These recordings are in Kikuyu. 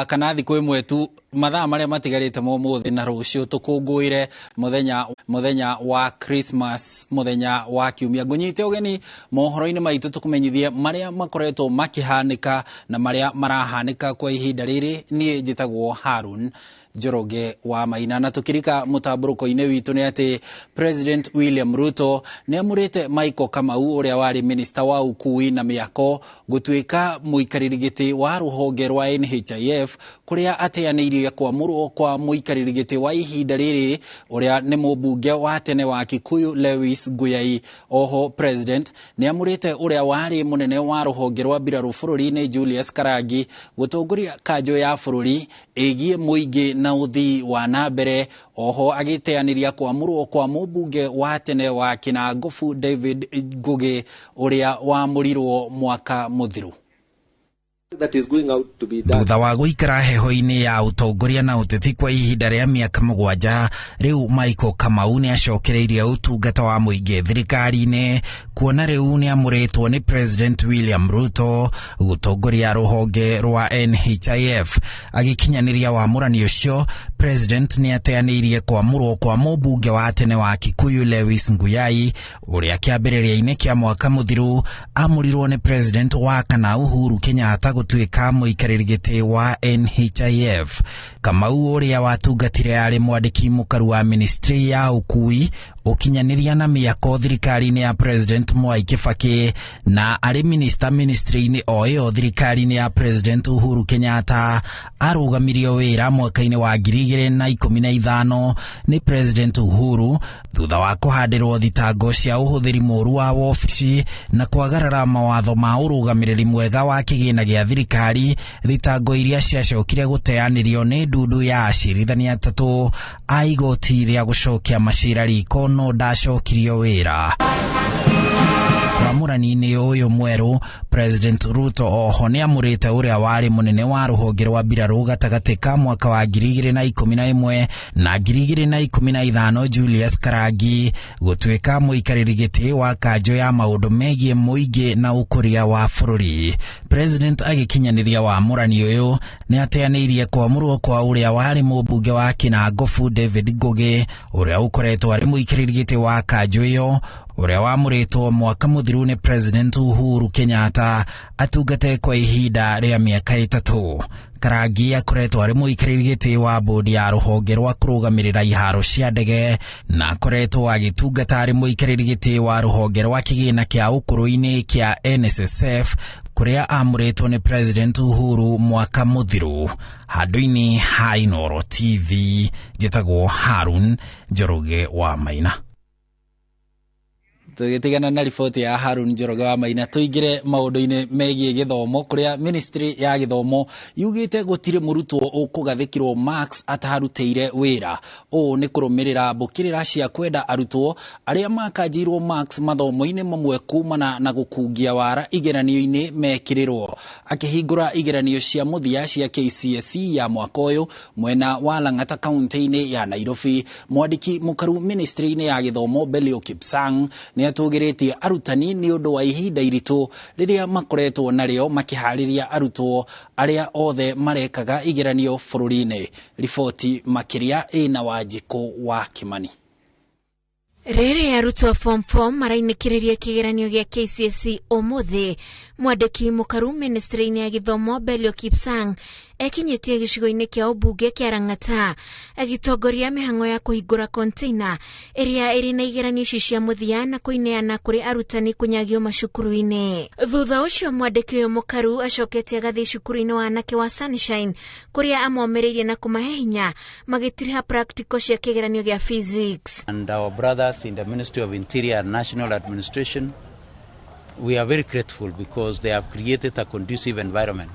Kana thikũ ĩmwe tu, mathaa marĩa matigarĩte ma ũmũthĩ na rũciũ, tũkũngũĩre mũthenya wa Christmas, mũthenya wa kiumia. Ngũnyite ũgeni mohoro-inĩ maitũ tũkũmenyithie marĩa makoretwo makĩhanĩka na marĩa marahanĩka kwa ihinda rĩrĩ. Niĩ njĩtagwo Harun Njoroge wa Maina, na tukirika mũtambũrũko-inĩ witũ nĩ atĩ President William Ruto nĩ amũrĩte Michael Kamau, ũrĩa warĩ minister wa ũkui na mĩako, gũtuĩka mũikarĩri gĩtĩ wa rũhonge rwa NHIF, kũrĩa ateanĩirie kwamũrwo kwa mũikarĩri gĩtĩ wa ihinda rĩrĩ, ũrĩa nĩ mũmbunge wa tene wa Kikuyu Lewis Nguyai. Oho President nĩ amũrĩte ũrĩa warĩ mũnene wa rũhonge rwa mbirarũ bũrũri-inĩ Julius Karangi gũtongoria kanjũ ya bũrũri ĩgiĩ mũingĩ na ũthii wa na mbere. Oho agĩteanĩria kwamũrwo kwa mũmbunge wa tene wa Kinangofu David Ngugi, ũrĩa wamũrirwo mwaka mũthiru. That is going out to be done. Thutha wa gũikara heho-inĩ ya ũtongoria na ũteti kwa ihinda rĩa mĩaka 7, rĩu Michael Kamau nĩ acokereirie ũtungata wa mũingĩ thirikari-inĩ, kuona rĩu nĩ amũrĩtwo nĩ President William Ruto gũtongoria rũhonge rwa NHIF. Agĩkinyanĩria wamũrani ũcio, President nĩ ateanĩirie kwamũrwo kwa mũmbunge wa tene wa Kikuyu Lewis Nguyai, ũrĩa kĩambĩrĩria-inĩ kĩa mwaka mũthiru amũrirwo nĩ President wa kana Uhuru Kenyatta gũtuĩka mũikarĩri gĩtĩ wa NHIF. Kamau, ũrĩa watungatire arĩ mwandĩki mũkaru wa ministry ya ũkui, ũkinyanĩria na mĩako thirikari-inĩ ya President Mwai Kibaki, na arĩ minister ministry-inĩ o ĩyo thirikari-inĩ ya President Uhuru Kenyatta, arũgamirio wĩra mwaka-inĩ wa 2015 nĩ President Uhuru thutha wa kũhandĩrwo thitango cia ũhũthĩri mũru wa wobici na kwagarara mawatho ma ũrũgamĩrĩri mwega wa kĩgĩna gĩa thirikari, thitango iria ciacokire gũteanĩrio nĩ ndundu ya acirithania 3 a igoti rĩa gũcokia macira riko, no ndacokirio wĩra. Wamũrani-inĩ ũyũ mwerũ, President Ruto oho nĩ amũrĩte ũrĩa warĩ mũnene wa rũhonge rwa mbirarũ gatagatĩ ka mwaka wa 2011 na 2015 Julius Karangi gũtuĩka mũikarĩri gĩtĩ wa kanjũ ya maũndũ megiĩ mũingĩ na ũkũria wa bũrũri. President agĩkinyanĩria wamũrani ũyũ nĩ ateanĩirie kwamũrwo kwa ũrĩa warĩ mũmbunge wa Kinangofu David Ngugi, ũrĩa ũkoretwo arĩ mũikarĩri gĩtĩ wa kanjũ ĩyo, ũrĩa wamũrĩtwo mwaka mũthiru nĩ President Uhuru Kenyatta atungate kwa ihinda rĩa mĩaka 3. Karangi akoretwo arĩ mũikarĩri gĩtĩ wa bodi ya rũhonge rwa kũrũgamĩrĩra iharo cia ndege, na akoretwo agĩtungata arĩ mũikarĩri gĩtĩ wa rũhonge rwa kĩgĩna kĩa ũkũrũ-inĩ kĩa NSSF, kũrĩa amũrĩtwo nĩ President Uhuru mwaka mũthiru. Handũ-inĩ ha Inooro TV, njĩtagwo Harun Njoroge wa Maina. Tũgĩtigana na riboti ya Harun Njoroge wa Maina, tũingĩre maũndũ-inĩ megiĩ gĩthomo, kũrĩa ministry ya gĩthomo yugĩte gũtirĩ mũrutwo ũkũgathĩkĩrwo marks atarutĩire wĩra. Ũũ nĩ kũrũmĩrĩra mbũkĩrĩra cia kwenda arutwo arĩa makanjĩirwo marks mathomo-inĩ mamwe kumana na gũkungia wara igeranio-inĩ mekĩrĩrwo. Akĩhingũra igeranio cia mũthia cia KCSE ya mwaka ũyũ mwena wa Lang'ata kaunti-inĩ ya Nairobi, mwandĩki mũkaru ministry-inĩ ya gĩthomo Belio Kipsang nĩ atũgĩrĩtie arutani nĩ ũndũ wa ihinda iritũ rĩrĩa makoretwo narĩo makĩharĩria arutwo arĩa othe marekaga igeranio bũrũri-inĩ. Riboti makĩria ĩna Wanjikũ wa Kimani. Rĩrĩ arutwo form 4 marainĩkĩrĩria kĩgeranio gĩa KCSE ũmũthĩ, mwandĩki mũkaru ministry-inĩ ya gĩthomo Belio Kipsang ekinyĩtie gĩcigo-inĩ kĩa ũmbunge kĩa Lang'ata agĩtongoria mĩhang'o ya kũhingũra container ĩrĩa ĩrĩ na igeranio ici cia mũthia na kũineana kũrĩ arutani kũnyagio macukuru-inĩ. Thutha ũcio mwandĩki ũyũ mũkaru acokete agathiĩ cukuru-inĩ wa anake wa Sunshine, kũrĩa amomĩrĩirie na kũmahe hinya magĩtiriha practical cia kĩgeranio gĩa physics. And our brothers in the Ministry of Interior and National Administration, we are very grateful because they have created a conducive environment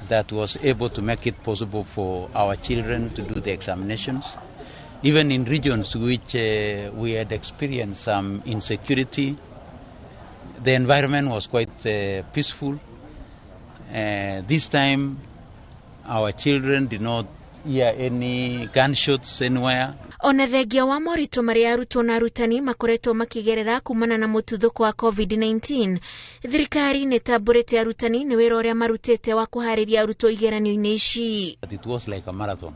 that was able to make it possible for our children to do the examinations, even in regions which we had experienced some insecurity. The environment was quite peaceful. This time, our children did not hear any gunshots anywhere. Ona thengia wa moritũ marĩa arutwo na arutani makoretwo makĩgerera kumana na mũtuthũko wa COVID-19, thirikari nĩ ĩtambũrĩte arutani nĩ wĩra ũrĩa marutĩte wa kũharĩria arutwo igeranio-inĩ ici. It was like a marathon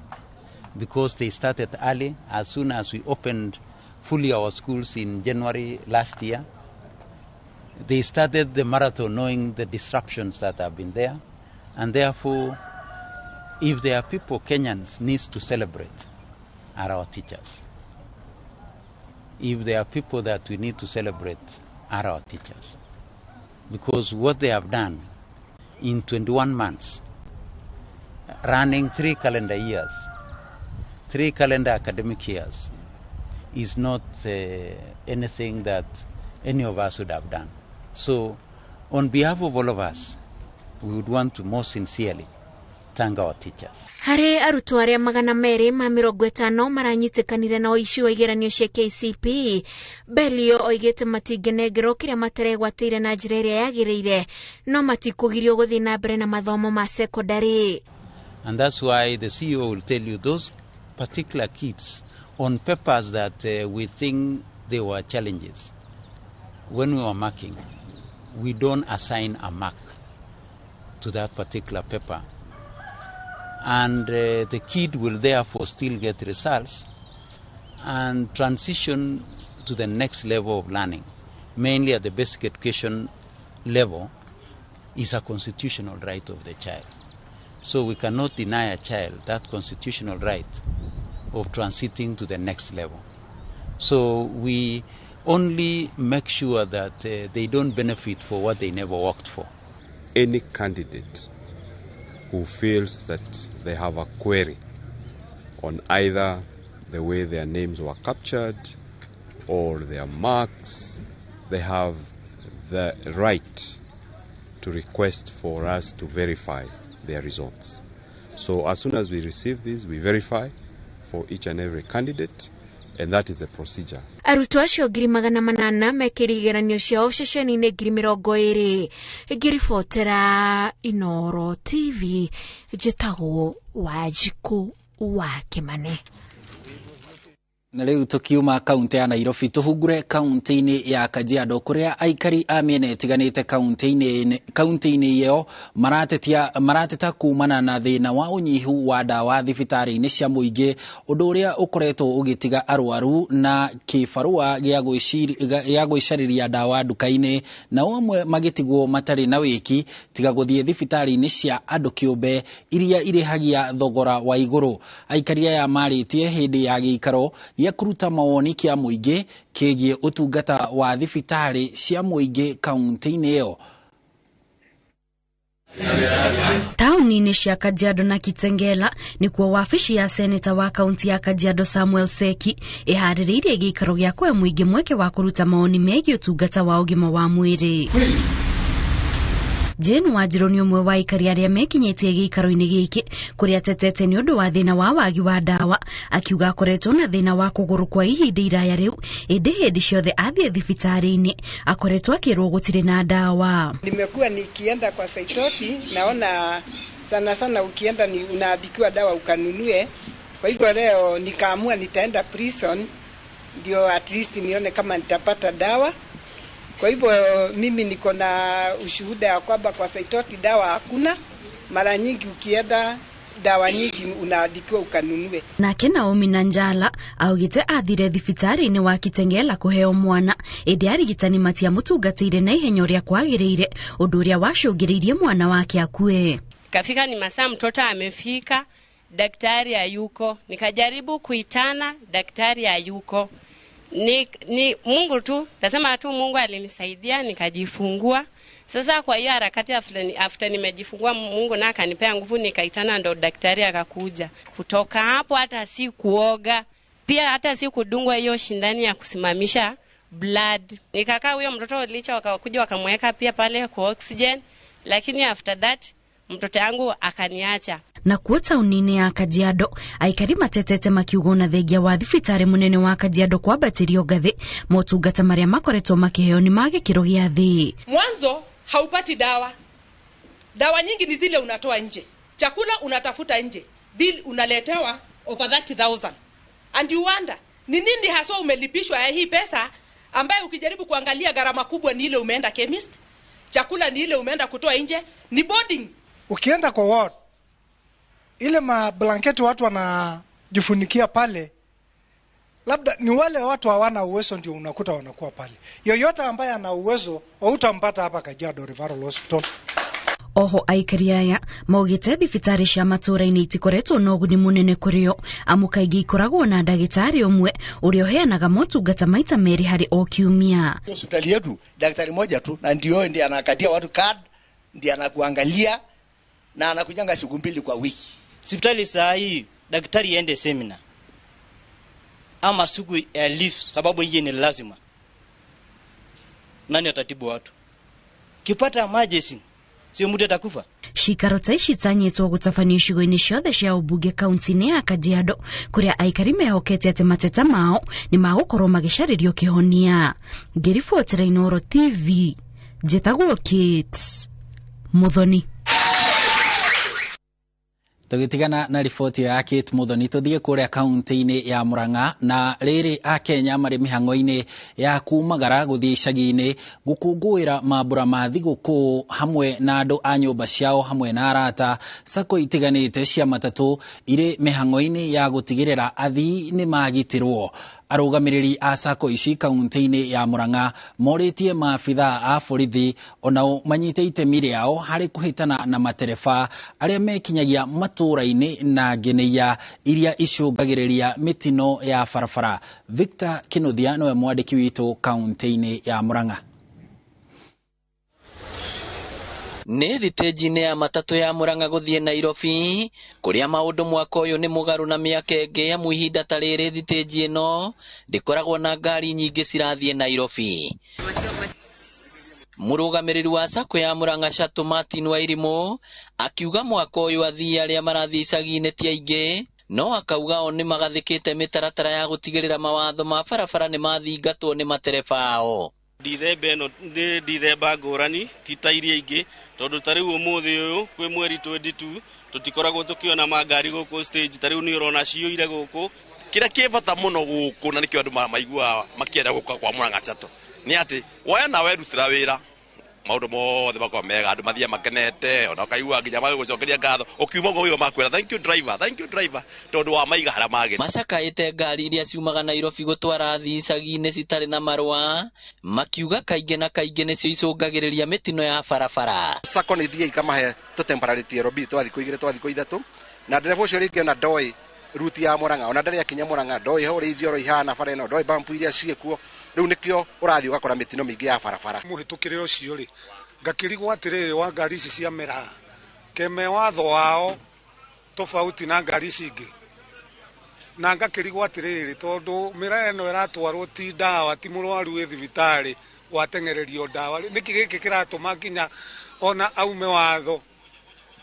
because they started early. As soon as we opened fully our schools in January last year, they started the marathon knowing the disruptions that have been there, and therefore, if there are people Kenyans needs to celebrate, are our teachers. If there are people that we need to celebrate, are our teachers. Because what they have done in 21 months, running 3 calendar years, 3 calendar academic years, is not anything that any of us would have done. So, on behalf of all of us, we would want to most sincerely thank our teachers. Harĩ arutwo arĩa 250 maranyitĩkanire na ũici wa igeranio cia KCPE, Belio oigĩte matingĩnengerwo kĩrĩa mataregwatĩire na njĩra ĩrĩa yagĩrĩire, no matikũgirio gũthiĩ na mbere na mathomo ma secondary. And that's why the CEO will tell you those particular kids on papers that we think they were challenges. When we were marking, we don't assign a mark to that particular paper. And the kid will therefore still get results and transition to the next level of learning, mainly at the basic education level, is a constitutional right of the child. So we cannot deny a child that constitutional right of transiting to the next level. So we only make sure that they don't benefit for what they never worked for. Any candidate who feels that they have a query on either the way their names were captured or their marks, they have the right to request for us to verify their results. So as soon as we receive this, we verify for each and every candidate, and that is the procedure. Arutwo acio 800,000 mekĩire igeranio ciao ceceni-inĩ 20,000. Ngĩribotera Inooro TV, njĩtagwo Wanjikũ wa Kĩmane. Na rĩu tũkiuma kaunti ya Nairobi tũhungure kaunti-inĩ ya Kajiado kũrĩa aikari a mĩena ĩtiganĩte kaunti-inĩ ĩyo marateta kumana na thĩna wa ũnyihu wa ndawa thibitarĩ-inĩ cia mũingĩ, ũndũ ũrĩa ũkoretwo ũgĩtiga arwaru na kĩbarũa gĩa gwĩcarĩria ndawa nduka-inĩ, nao amwe magĩtigwo matarĩ na wĩki tiga gũthiĩ thibitarĩ-inĩ cia andũ kĩũmbe iria irĩhagia thogora wa igũrũ. Aikari aya marĩtie hĩndĩ ya gĩikaro gĩa kũruta mawoni kĩa mũingĩ kĩgiĩ ũtungata wa thibitarĩ cia mũingĩ kaunti-inĩ ĩyo. Tauni-inĩ cia Kajiado na Kitengela nĩkuo wabici ya seneta wa kaunti ya Kajiado Samuel Seki ĩharĩrĩirie gĩikaro gĩa kũhe mũingĩ mweke wa kũruta mawoni megiĩ ũtungata wa ũgima wa mwĩrĩ. Jane Wanjiru nĩ ũmwe wa aikari arĩa mekinyĩtie gĩikaro-inĩ gĩkĩ kũrĩa atetete nĩ ũndũ wa thĩna wa wagi wa ndawa, akiuga akoretwo na thĩna wa kũgũrũ kwa ihinda iraya rĩu, ĩndĩ hĩndĩ ciothe athiĩ thibitarĩ-inĩ akoretwo akĩrwo gũtirĩ na ndawa. Nimekuwa nikienda kwa Saitoti, naona sana sana ukienda ni unaandikiwa dawa ukanunue. Kwa hivyo leo nikaamua nitaenda prison ndio at least nione kama nitapata dawa. Kwa hivyo mimi niko na ushuhuda ya kwamba kwa Saitoti dawa hakuna, mara nyingi ukienda dawa nyingi unaandikiwa ukanunue. Nake Naomi Nanjala augite athire thibitarĩ-inĩ wa Kitengela kũheo mwana, ĩndĩ arigitani matiamũtungatĩire na ihenya ũrĩa kwagĩrĩire, ũndũ ũrĩa wacũngĩrĩirie mwana wake akue. Kafika ni masaa mtoto amefika, daktari hayuko. Nikajaribu kuitana, daktari hayuko. Ni Mungu tu, nasema tu Mungu alinisaidia nikajifungua. Sasa kwa hiyo harakati after nimejifungua, Mungu na akanipea nguvu nikaitana, ndo daktari akakuja. Kutoka hapo hata si kuoga, pia hata si kudungwa hiyo shindani ya kusimamisha blood. Nikakaa huyo mtoto licha wakakuja wakamweka pia pale kwa oxygen, lakini after that mtoto yangu akaniacha. Na kuo tauni-inĩ ya Kajiado aikari matetete makiuga na thengia wa thibitarĩ mũnene wa Kajiado kwambatĩrio ngathĩ, motungata marĩa makoretwo makĩheo nĩ ma gĩkĩro gĩa thĩ. Mwanzo haupati dawa, dawa nyingi ni zile unatoa nje, chakula unatafuta nje, bill unaletewa over 30,000. And you wonder ni nini haswa umelipishwa ya hii pesa, ambaye ukijaribu kuangalia gharama kubwa ni ile umeenda chemist, chakula ni ile umeenda kutoa nje, ni boarding. Ukienda kwa ward, ile mablanketi watu wanajifunikia pale, labda ni wale watu hawana uwezo ndio unakuta wanakuwa pale. Yoyote ambaye ana uwezo hautampata hapa Kajiado Referral Hospital. Oho aikari aya maugite thibitarĩ cia matũra-inĩ itikoretwo na ũguni mũnene kũrĩ o, amu kaingĩ ikoragwo na ndagĩtarĩ ũmwe ũrĩa ũheanaga motungata maita merĩ harĩ o kiumia. Hospitali yetu daktari moja tu, na ndio ndiye anakatia watu card, ndiye anakuangalia na anakujanga siku 2 kwa wiki. Hospitali saa hii daktari ende seminar ama siku ya leave, sababu hii ni lazima. Nani atatibu watu? Kipata emergency sio mtu atakufa. Cikaro ta ici itanyĩtwo gũtabanio icigo-inĩ ciothe cia ũmbunge kaunti-inĩ ya Kajiado, kũrĩa aikari mehokete atĩ mateta mao nĩ magũkorwo magĩcarĩrio kĩhonia. Ngĩribotera Inooro TV, njĩtagwo Kate Muthoni. Tũgĩtigana na riboti ya Kate Muthoni, tũthiĩ kũrĩa kaunti-inĩ ya Murang'a, na rĩrĩ Akenya marĩ mĩhang'o-inĩ ya kumagara gũthiĩ icagi-inĩ gũkũngũĩra mambura ma thigũkũ hamwe na andũ a nyũmba ciao hamwe na arata. Sacco itiganĩte cia matatũ irĩ mĩhang'o-inĩ ya gũtigĩrĩra athii nĩ magitĩrwo. Arũgamĩrĩri a sacco ici kaunti-inĩ ya Murang'a morĩtie maabithaa a borithi onao manyite itemi rĩao harĩ kũhĩtana na matereba arĩa mekinyagia matũũra-inĩ na ngeneia iria icũngagĩrĩria mĩtino ya barabara. Victor Kinuthia nĩwe mwandĩki witũ kaunti-inĩ ya Murang'a. Nĩ thitĩnji-inĩ ya matatũ ya Murang'a gũthiĩ Nairobi, kũrĩa maũndũ mwaka ũyũ nĩ mũgarũ na mĩaka ĩngĩ, amu ihinda ta rĩrĩ thitĩnji ĩno ndĩkoragwo na ngari nyingĩ cirathiĩ Nairobi. Mũrũgamĩrĩri wa sacco ya Murang'a Chateau Martin Wairimu akiuga mwaka ũyũ athii arĩa marathiĩ icagi-inĩ ti aingĩ, no akauga o nĩ magathĩkĩte mĩtaratara ya gũtigĩrĩra mawatho ma barabara nĩ mathingatwo nĩ matereba ao. Ndithemba ĩno nĩ ndithemba ngũrani ti ta iria ingĩ, tondũ ta rĩu ũmũthĩ ũyũ kwĩ mweri 22 tũtikoragwo tũkĩona mangari gũkũ stage, ta rĩu nĩ ũrona ciyũire gũkũ. Kĩrĩa kĩ bata mũno gũkũ na nĩkĩo andũ maiguaga makĩenda gũka kwa Murang'a Chateau nĩ atĩ woya na werutĩra wĩra maũndũ mothe makoragwo mega, andũ mathiaga makenete, ona ũkaigua nginya magĩgũcokeria ngatho, ũkiuma ũguo ũkaigua makwĩra thank you driver, thank you driver, tondũ wamaiga harĩa magĩrĩire. Macakaĩte ngari iria ciumaga Nairobi gũtwara athii icagi-inĩ citarĩ na marũa, makiuga kaingĩ na kaingĩ nĩcio icũngagĩrĩria mĩtino ya barabara. Sacco nĩ ithiaga ikamahe tũ temporary TLB twa thikũ 2 twa thikũ 3, na ndereba ũcio rĩngĩ ona ndoĩ ruti ya Murang'a, ona ndarĩ akinya Murang'a, ndoĩ ho ũrĩa ithioro ihana bara ĩno, ndoĩ bampu iria ciĩkuo. Rĩu nĩkĩo ũrathiĩ ũgakora mĩtino mĩingĩ ya barabara. Mũhĩtũkĩre ũcio rĩ, ngakĩrigwo atĩrĩrĩ wa ngari ici cia mĩraa keme watho wao tofauti na ngari ici ingĩ, na ngakĩrigwo atĩrĩrĩ tondũ mĩraa ĩno ĩratwarwo ti ndawa, ti mũrwaru wĩ thibitarĩ wateng'ererio ndawa, nĩkĩ gĩkĩ kĩratũma nginya ona aume watho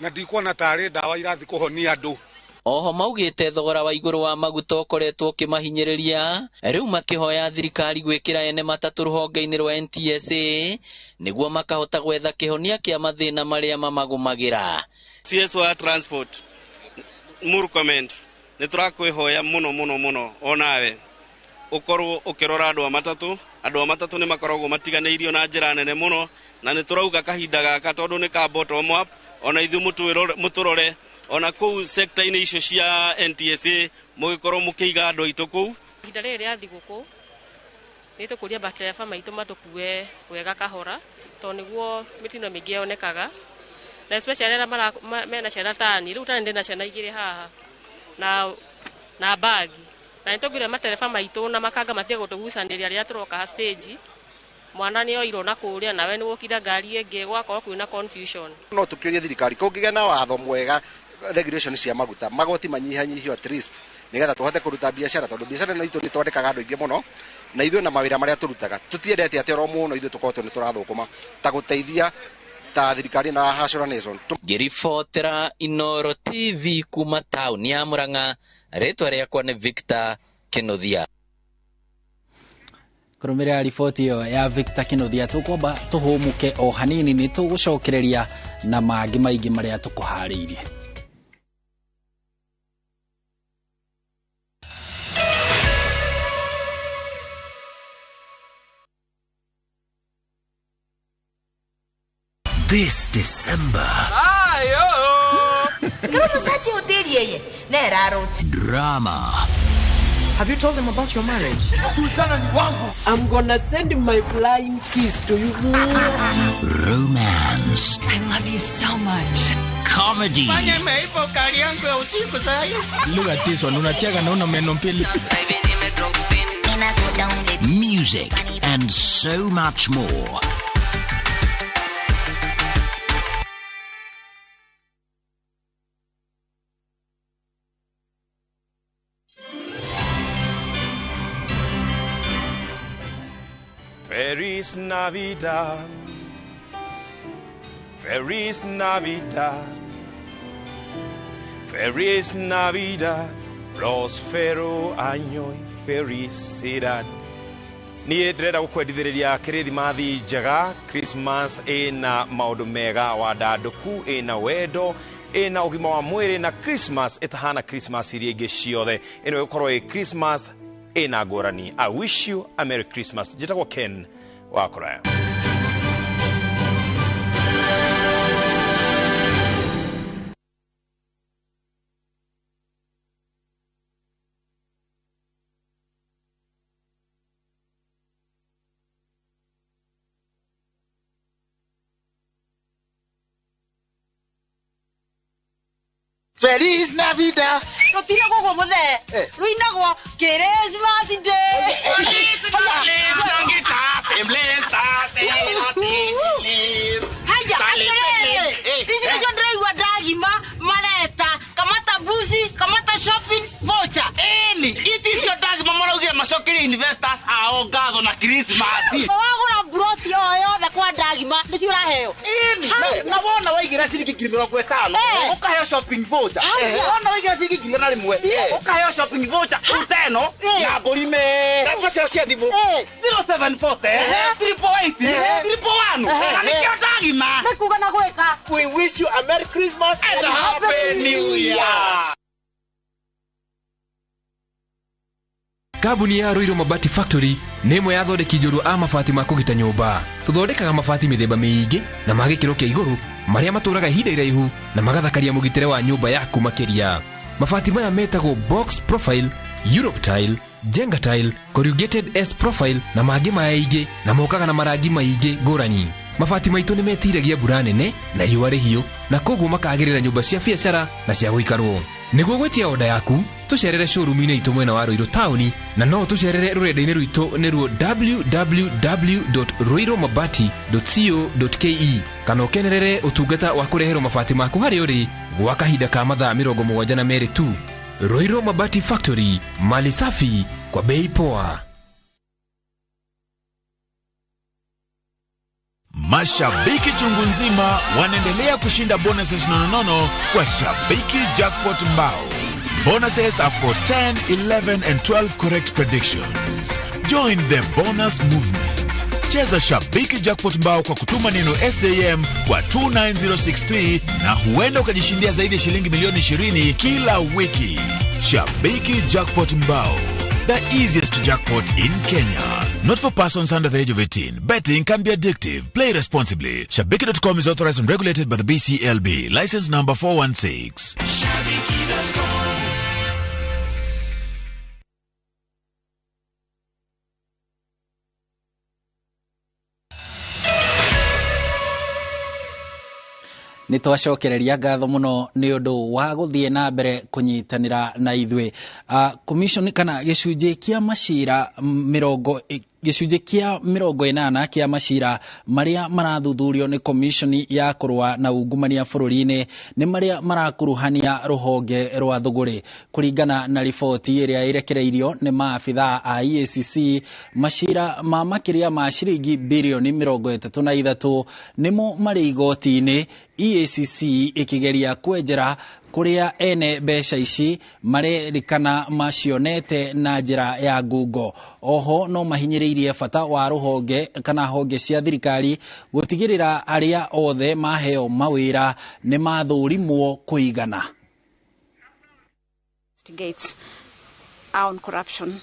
na ndikuona tarĩ ndawa irathiĩ kũhonia andũ. Oho maugĩte thogora wa igũrũ wa maguta ũkoretwo ũkĩmahinyĩrĩria, rĩu makĩhoya thirikari gwĩkĩra ene matatũ rũhonge-inĩ rwa NTSA nĩguo makahota gwetha kĩhonia kĩa mathĩna marĩa mamagũmagĩra. CS wa Transport Murkomen, nĩ tũrakwĩhoya mũno mũno mũno onawe ũkorwo ũkĩrora andũ a matatũ. Andũ a matatũ nĩ makoragwo matiganĩirio na njĩra nene mũno, na nĩ tũrauga kahinda gaka tondũ nĩ ka bottom up, ona ithuĩ mũtũrore ona kũu sector-inĩ icio cia NTSA mũgĩkorwo mũkĩiga andũ aitũ kũu. Ihinda rĩrĩ rĩa thigũkũ nĩ tũkũria matereba maitũ matũkue wega kahora, tondũ nĩguo mĩtino mĩingĩ yonekaga, na especially arĩa mena ciana tani. Rĩu tani ndĩna ciana 2 haha na bagi, na nĩtũngĩũria matereba maitũ na makanga matige gũtũgucanĩria rĩrĩa tũroka stage. Mwana nĩ oirwo na kũrĩa nawe nĩ wokire ngari ĩngĩ, gũgakorwo kwĩna confusion. No tũkĩũrie thirikari kũngĩgĩa na watho mwega regulation cia maguta, magoti manyihanyihio at least nigetha tũhote kũruta biacara, tondũ biacara ĩno itũ nĩ twandĩkaga andũ aingĩ mũno, na ithuĩ na mawĩra marĩa tũrutaga tũtiendete atĩ oro mũno ithuĩ tũkorwo nĩ tũrathũkũma ta gũteithia ta thirikari na Hustler Nation. Ngĩribotera Inooro TV kuma taũni ya Murang'a, rĩtwa rĩakwa nĩ Victor Kinuthia. Kũrũmĩrĩra riboti ĩyo ya Victor Kinuthia, tũkwamba tũhũmũke o hanini, nĩ tũgũcokereria na mangĩ maingĩ marĩa tũkũharĩirie. This December. Drama. Have you told them about your marriage? I'm gonna send my flying kiss to you. Romance. I love you so much. Comedy. Look at this one, unacheka na una meno mbili. Music and so much more. Feliz Navidad, Feliz Navidad, Feliz Navidad, Prospero año y felicidad. Niä ndärenda gå kwendithä kĩrĩthimathi njega Christmas ĩna maũndũ mega wandandũku ĩna wendo ĩna ũgima wa mwĩrĩ na Christmas ĩtahana Christmas iria ingĩ ciothe ĩno ĩgũkorwo ĩ Christmas ĩna ngũrani. I wish you a Merry Christmas. Njĩtagwo Ken wa Kũraya. Feliz Navidad. Rutinagwo guo muthe. Ruinagwo Christmas Day. Haya, ici nicio ndĩraigua ndagima mareta kamata mbuci, kamata shopping voucher. Ĩni, iti icio ndagima maraugire macokerie investors ao ngatho na Christmas. Wagũra mburoti o yothe kwa ndagima nĩcio ũraheo. Ĩni, na wona waigĩra ciringi 50,000 ũkaheo shopping voucher. Wona waigĩra ciringi 1,001 ũkaheo shopping voucher ruta ĩno na mbũri me. Namba ciao cia thimũ 0740 888 111 na nĩkĩo ndagima. Nĩ kuga na gwĩka. We wish you a Merry Christmas and a Happy New Year. Kambuni ya Ruiru Mabati Factory nĩ ĩmwe ya athondeki njorua a mabati ma kũgita nyũmba. Tũthondekaga mabati mĩthemba mĩingĩ na ma gĩkĩro kĩa igũrũ marĩa matũraga ihinda iraihu na magathakaria mũgitĩre wa nyũmba yaku makĩria. Mabati maya metagwo box profile, Europe tile, Jenga tile, corrugated S profile na mangĩ maingĩ na mokaga na marangi maingĩ ngũrani. Mabati maitũ nĩ metiragia mbura nene na riũa rĩhiũ na koguo makagĩrĩra nyũmba cia biacara na cia gũikarwo. Nĩguo gwĩtia oda yaku tũcerere showroom-inĩ itũ mwena wa Ruiru taũni na no tũcerere rũrenda-inĩ rwitũ nĩruo www.ruirumabati.co.ke kana ũkenerere ũtungata wa kũreherwo mabati maku harĩa ũrĩ gwa kahinda ka mathaa 72 tu. Ruiru Mabati Factory, mali safi kwa bei poa. Mashabiki chungu nzima wanaendelea kushinda bonuses nononono kwa Shabiki Jackpot Mbao. Bonuses are for 10, 11 and 12 correct predictions. Join the bonus movement. Cheza Shabiki Jackpot Mbao kwa kutuma neno SAM kwa 29063 na huenda ukajishindia zaidi ya shilingi milioni 20 kila wiki. Shabiki Jackpot Mbao, the easiest jackpot in Kenya. Not for persons under the age of 18. Betting can be addictive. Play responsibly. Shabiki.com is authorized and regulated by the BCLB. License number 416. Shabiki.com. Nĩ twacokereria ngatho mũno nĩ ũndũ wa gũthiĩ na mbere kũnyitanĩra na ithuĩ. Commission kana gĩcunjĩ kĩa macira mĩrongo gĩcunjĩ kĩa 80 kĩa macira marĩa marathuthurio nĩ commission ya kũrũa na ungumania bũrũri-inĩ nĩ marĩa marakuruhania rũhonge rwa thũgũrĩ. Kũringana na riboti ĩrĩa ĩrekereirio nĩ maabithaa a EACC, macira ma makĩria ma ciringi birioni 33 nĩmo marĩ igoti-inĩ, EACC ĩkĩgeria kwenjera kũrĩa ene mbeca ici marerĩkana macionete na njĩra ya ngungo. Oho no mahinyĩrĩirie bata wa rũhonge kana honge cia thirikari gũtigĩrĩra arĩa othe maheo mawĩra nĩ mathũrimwo kũigana. Investigates on corruption,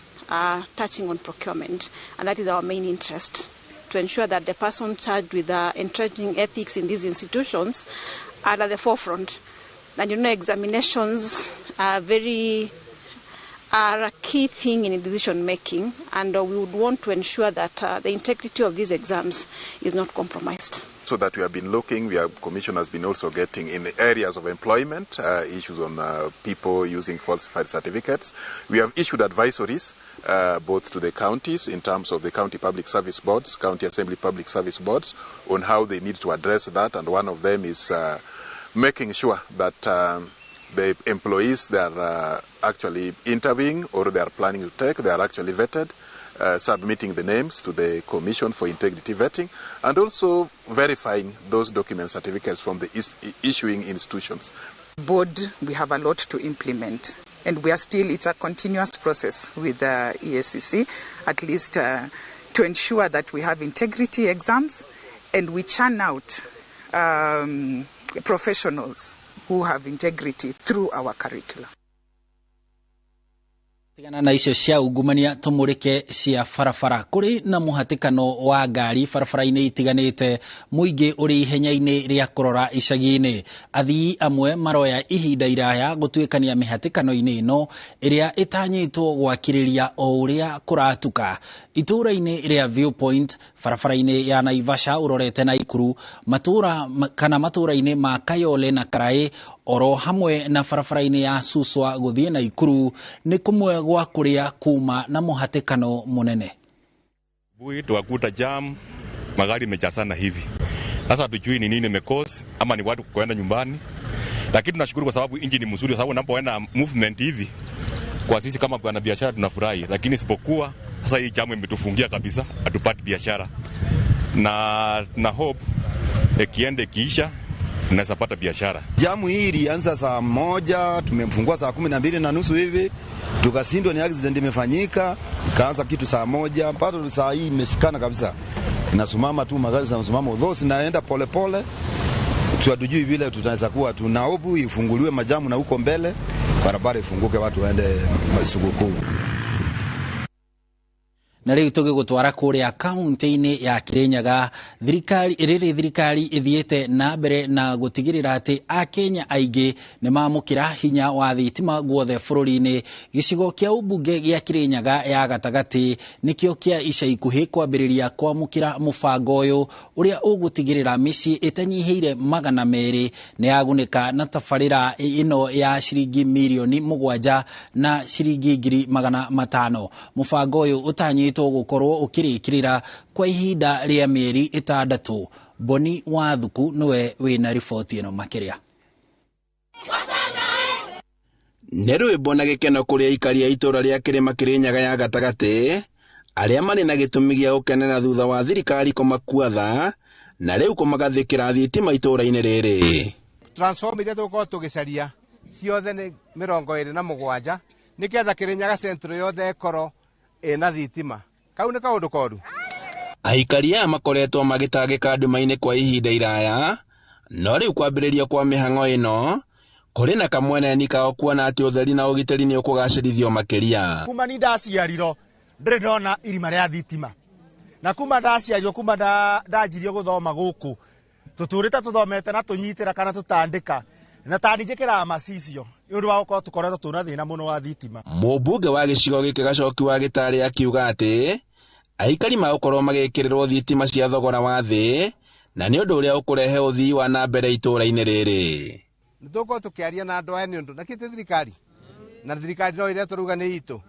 touching on procurement, and that is our main interest. to ensure that the person charged with entrenching ethics in these institutions are at the forefront. And you know, examinations are a key thing in decision making, and we would want to ensure that the integrity of these exams is not compromised. So that we have been looking, Commission has been also getting in the areas of employment, issues on people using falsified certificates. We have issued advisories both to the counties in terms of the county public service boards, county assembly public service boards, on how they need to address that. And one of them is making sure that the employees they are actually interviewing or they are planning to take, they are actually vetted, submitting the names to the Commission for Integrity Vetting, and also verifying those document certificates from the issuing institutions. Board, we have a lot to implement, and we are still, it's a continuous process with the EACC, at least to ensure that we have integrity exams and we churn out professionals who have integrity through our curriculum. Tigana na icio cia ungumania tumurike cia barabara kuri na muhatikano wa ngari barabara-inĩ itiganĩte mũingĩ ũrĩ ihenya-inĩ rĩa kũrora icagi-inĩ. Athii amwe maroya ihinda iraya gũtuĩkania mĩhatĩkano-inĩ ĩno ĩrĩa ĩtanyĩtwo gwakĩrĩria o ũrĩa kũratuka. Itũũra-inĩ rĩa Viewpoint barabara-inĩ ya Naivasha ũrorete Naikuru matũũra kana matũũra-inĩ ma Kayole na Karaĩ oro hamwe na barabara-inĩ ya Suswa gũthiĩ Naikuru nĩ kũmwe gwa kũrĩa kuma na mũhatĩkano mũnene. Bui tukakuta jam, magari imejazana hivi. Sasa hatujui ni nini imecause ama ni watu kuenda nyumbani. Lakini tunashukuru kwa sababu injini ni mzuri, kwa sababu unapoenda movement hivi kwa sisi kama bwana biashara tunafurahi, lakini isipokuwa sasa hii jamu imetufungia kabisa, hatupati biashara. Na hope ikienda ikiisha tunaweza pata biashara. Jamu hii ilianza saa 1, tumemfungua saa 12:30 hivi, tukashindwa ni accident imefanyika, ikaanza kitu saa 1 mpaka saa hii imeshikana kabisa. Inasimama tu magari zinasimama, although zinaenda pole pole. Hatujui vile tutaweza kuwa tunaobu ifunguliwe majamu na huko mbele barabara ifunguke watu waende sikukuu. Na rĩu tũgĩgũtwara kũrĩa kaunti-inĩ ya Kirinyaga, thirikari rĩrĩ thirikari ĩthiĩte na mbere na gũtigĩrĩra atĩ Akenya aingĩ nĩ mamũkĩra hinya wa thitima guothe bũrũri-inĩ. Gĩcigo kĩa ũmbunge gĩa Kirinyaga ya gatagatĩ nĩkĩo kĩa ica ikuhĩ kwambĩrĩria kwamũkĩra mũbango ũyũ ũrĩa ũgũtigĩrĩra mĩciĩ ĩtanyihĩire 200 nĩ yagunĩka na tabarĩra ĩno ya ciringi mirioni 7 na ciringi 500,000. Mũbango ũyũ ũtanyĩtwo gũkorwo ũkĩrĩkĩrĩra kwa ihinda rĩa mĩeri 6. Boni Wathuku nĩwe wĩna riboti ĩno makĩria. Nĩ rwĩmbo na gĩkeno kũrĩ aikari a itũũra rĩa Kĩrĩma Kĩrĩnyaga ya gatagatĩ arĩa marĩ na gĩtũmi gĩa gũkenera thutha wa thirikari kũmakua tha na rĩu kũmagathĩkĩra thitima itũũra-inĩ rĩrĩ. Transform iria tũgũkorwo tũgĩcaria ciothe nĩ 27 nĩgetha Kĩrĩnyaga Central yothe ĩkorwo ĩna thitima. Kau nĩ kaũndũ koru. Aikari aya makoretwo magĩtangĩka nduma-inĩ kwa ihinda iraya, no rĩu kwambĩrĩria kwa mĩhang'o ĩno kũrĩ na kamweneni kao kuona atĩ ũtheri na ũgitĩri nĩ ũkũgacĩrithio makĩria. Kuma ni ndaciarirwo ndĩrĩ ndona irima rĩa thitima, na kuma ndaciarirwo kuma ndanjirie gũthoma gũkũ tũtũrĩte tũthomete na tũnyitĩra kana tũtandĩka na tani njĩkĩraga macicio nĩ ũndũ wa gũkorwo tũkoretwo twĩna thĩna mũno wa thitima. Mũmbunge wa gĩcigo gĩkĩ Gacoki wa Gĩtarĩ akiuga atĩ aikari magũkorwo magĩkĩrĩrwo thitima cia thogora wa thĩ na nĩ ũndũ ũrĩa ũkũrehe ũthii wa na mbere itũũra-inĩ rĩrĩ. Nĩ tũgũkorwo tũkĩaria na andũ aya nĩ ũndũ na kĩtĩ thirikari na thirikari no ĩrĩa tũrauga nĩ itũ.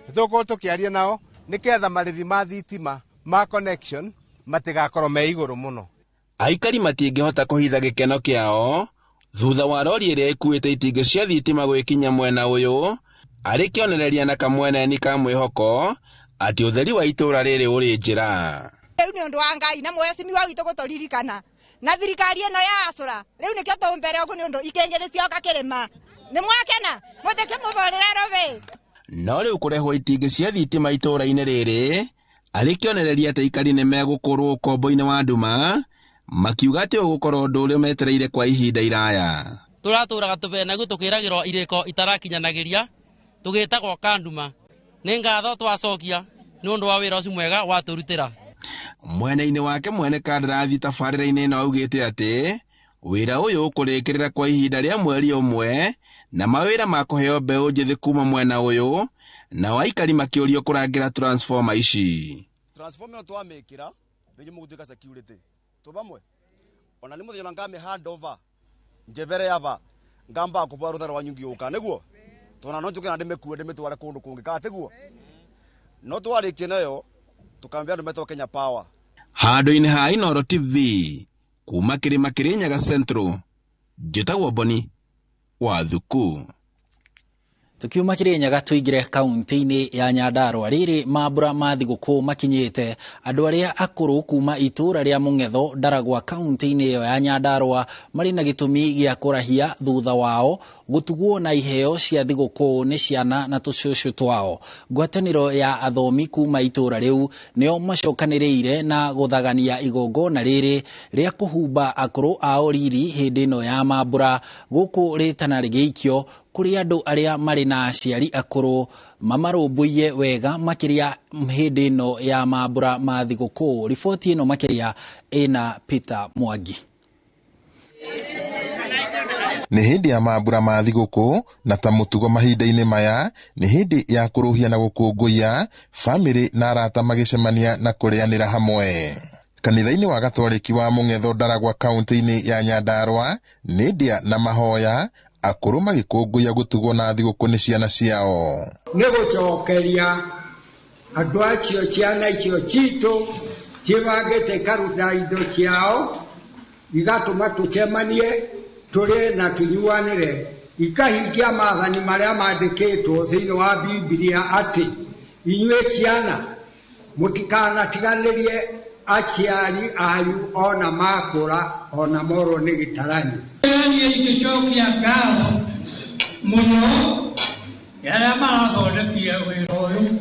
Nĩ tũgũkorwo tũkĩaria nao nĩgetha marĩhi ma thitima ma connection matigakorwo me igũrũ mũno. Aikari matingĩhota kũhitha gĩkeno kĩao thutha wa rori ĩrĩa ĩkuĩte itingĩ cia thitima gwĩkinya mwena ũyũ arĩ kĩonereria na kamweneni ka mwĩhoko atĩ ũtheri wa itũũra rĩrĩ ũrĩ njĩra. Rĩu nĩ ũndũ wa Ngai na mwecimiwa witũ gũtũririkana na thirikari ĩno ya acũra rĩu nĩkĩo tũ mbere ũguo nĩ ũndũ ikĩngĩ nĩ cioka kĩrĩma. Nĩ mwakena mũtĩkĩmũhũrĩre rũbĩ. No rĩu kũrehwo itingĩ cia thitima itũũra-inĩ rĩrĩ arĩ kĩonereria atĩ aikari nĩ megũkũrwo ũkombo-inĩ wa nduma makiuga atĩ ũgũkorwo ũndũ ũrĩa metereire kwa ihinda iraya. Tũratũraga tũbenagu tũkĩragĩrwo irĩko itarakinyanagĩria tũgĩtagwo kanduma. Nĩ ngatho twacokia nĩ ũndũ wa wĩra ũcio mwega watũrutĩra. Mwena-inĩ wake mwene kandarathi tabarĩra-inĩ ĩno augĩte atĩ wĩra ũyũ ũkũrĩkĩrĩra kwa ihinda rĩa mweri ũmwe na mawĩra ma kũheo mbeũ njĩthĩ kuma mwena ũyũ nao aikari makĩũrio kũrangĩra transformer ici. Transformer ĩno twamĩkĩra nĩguo mũgũtuĩka security tũbamwe ona nĩ mũthenya ngame hand over njebere yaba ngamba kũbwa rũtha rwanyu ngĩũka nĩguo tona no njuke na ndĩmĩkue ndĩmĩtware kũndũ kũngĩ kana tiguo no twarĩkie nayo tũkambia andũ metwo Kenya Power. Handũ-inĩ ha Inooro TV kuma kĩrĩma Kĩrĩnyaga Central, njĩtagwo Boni wa Thuku. Tukiuma Kĩrĩnyaga tũingĩre kaunti-inĩ ya Nyandarua. Rĩrĩ mambura ma thigũkũ makinyĩte andũ arĩa akũrũ kuma itũũra rĩa Mũng'etho Ndaragwa kaunti-inĩ ĩyo ya Nyandarua marĩ na gĩtũmi gĩa kũrahia thutha wao gũtugwo na iheo cia thigũkũ nĩ ciana na tũcũcũ twao. Ngwatanĩro ya athomi kuma itũũra rĩu nĩo macokanĩrĩire na gũthagania igongona rĩrĩ rĩa kũhumba akũrũ ao riri hĩndĩ ĩno ya mambura gũkũ rĩtana rĩgĩikio kũrĩ andũ arĩa marĩ na aciari akũrũ mamarũmbũiye wega makĩria hĩndĩ ĩno ya mambura ma thigũkũ. Riboti ĩno makĩria ĩna Peter Mwangi. Nĩ hĩndĩ ya mambura ma thigũkũ na ta mũtugo mahinda-inĩ maya nĩ hĩndĩ ya kũrũhia na gũkũngũiya bamĩrĩ na arata magĩcemania na kũrĩanĩra hamwe. Kanitha-inĩ wa Gatoreki wa Mũng'etho Ndaragwa kaunti-inĩ ya Nyandarua nĩ ndĩa na mahoya akũrũ magĩkũngũiya gũtugwo na thigũkũ nĩ ciana ciao. Nĩ gũcokeria andũ acio ciana icio citũ cibangĩte ikaruta indo ciao igatũma tũcemanie tũrĩe na tũnyuanĩre ikahingia maathani marĩa mandĩkĩtwo thĩinĩ wa Bibilia atĩ inyuĩ ciana mũtikanatiganĩrie aciari anyu ona makũra ona morwo nĩ gĩtarani. Niĩ ingĩcokia ngatho mũno nĩ arĩa marathondekire wĩra ũyũ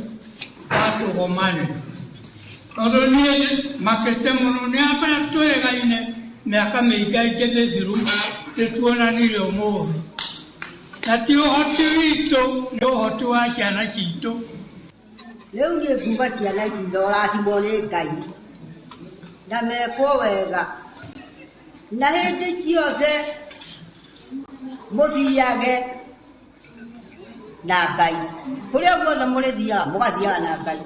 wa tũgomane tondũ niĩ makĩte mũno nĩ arĩa twĩgaine mĩaka mĩingaingĩ mĩthiru nĩtuonanire ũmũthĩ na ti ũhoti witũ nĩ ũhoti wa ciana citũ. Rĩu niĩ nguga ciana ici ndoracimwo nĩ Ngai na mekwo wega na hĩndĩ ciothe mũthiage na Ngai kũrĩa guothe mũrĩthiaga mũgathiaga na Ngai.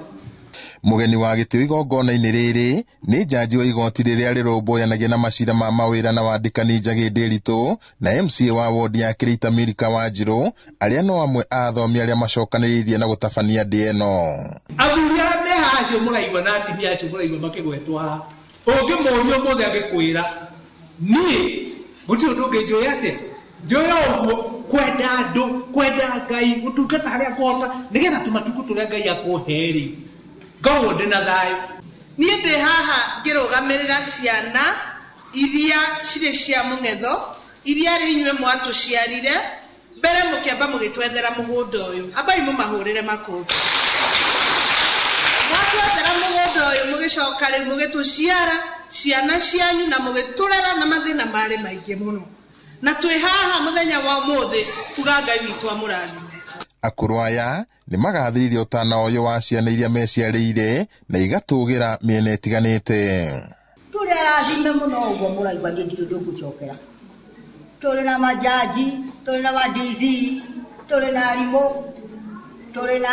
Mũgeni wa gĩtĩo igongona-inĩ rĩrĩ nĩ njanji wa igoti rĩrĩa rĩrũmbũyanagia na macira ma mawĩra na wandĩkani Njagĩ Ndĩritũ na MCA wa wodi ya Kĩrĩita Milika Wanjirũ arĩa no amwe a athomi arĩa macokanĩrĩirie na gũtabania ndĩa ĩno. Athuri arĩa me haha acio mũraigua na atumia acio mũraigua makĩgwetwo haha ũngĩmũria ũmũthĩ angĩkwĩra niĩ gũtirĩ ũndũ ũngĩ njũĩ atĩa njũĩ o ũguo kwenda andũ kwenda Ngai gũtungata harĩa ngũhota nĩgetha tũmatukũ tũrĩa Ngai akũhe-rĩ ngorwo ndĩ na thayũ. Niĩ ndĩ haha ngĩrũgamĩrĩra ciana iria cirĩ cia Mũng'etho iria rĩ inyuĩ mwatũciarire mbere mũkĩamba mũgĩtwethera mũgũnda ũyũ ambai mũmahũrĩre makũmbĩ. Mwatwethera mũgũnda ũyũ mũgĩcoka rĩu mũgĩtũciara ciana cianyu na mũgĩtũrera na mathĩna marĩ maingĩ mũno na twĩ haha mũthenya wa ũmũthĩ kuga Ngai witũ amũrathime. Akũrũ aya nĩ magathĩrĩirie ũtana ũyũ wa ciana iria meciarĩire na igatũgĩra mĩena ĩtiganĩte. Tũrĩ arathime mũno ũguo mũraigua niĩ ndirĩ ũndũ ngũcokera. Tũrĩ na majaji, tũrĩ na ma DC, tũrĩ na arimũ, tũrĩ na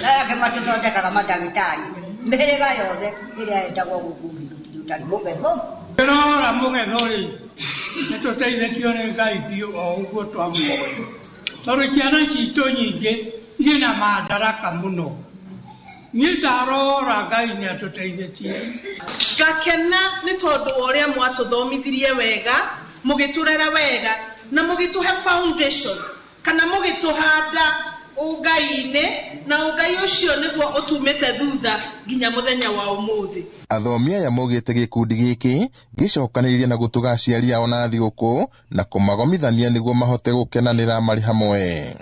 aya angĩ matũthondekaga mandagĩtarĩ mĩhĩrĩga yothe ĩrĩa ĩtagwo gũkũ gũtirĩ ũtarĩ Mũng'etho. Ndĩrora Mũng'etho rĩ nĩ tũteithĩtio nĩ Ngai biũ o ũguo twamũhoya tondũ ciana citũ nyingĩ irĩ na mandaraka mũno. Niĩ ndarora Ngai nĩ atũteithĩtie. Ngakena nĩ tondũ wa ũrĩa mwatũthomithirie wega mũgĩtũrera wega na mũgĩtũhe foundation kana mũgĩtũhanda ũngai-inĩ na ũngai ũcio nĩguo ũtumĩte thutha nginya mũthenya wa ũmũthĩ. Athomi aya maugĩte gĩkundi gĩkĩ gĩcokanĩrĩirie na gũtuga aciari ao na thigũkũ na kũmagomithania nĩguo mahote gũkenanĩra marĩ hamwe.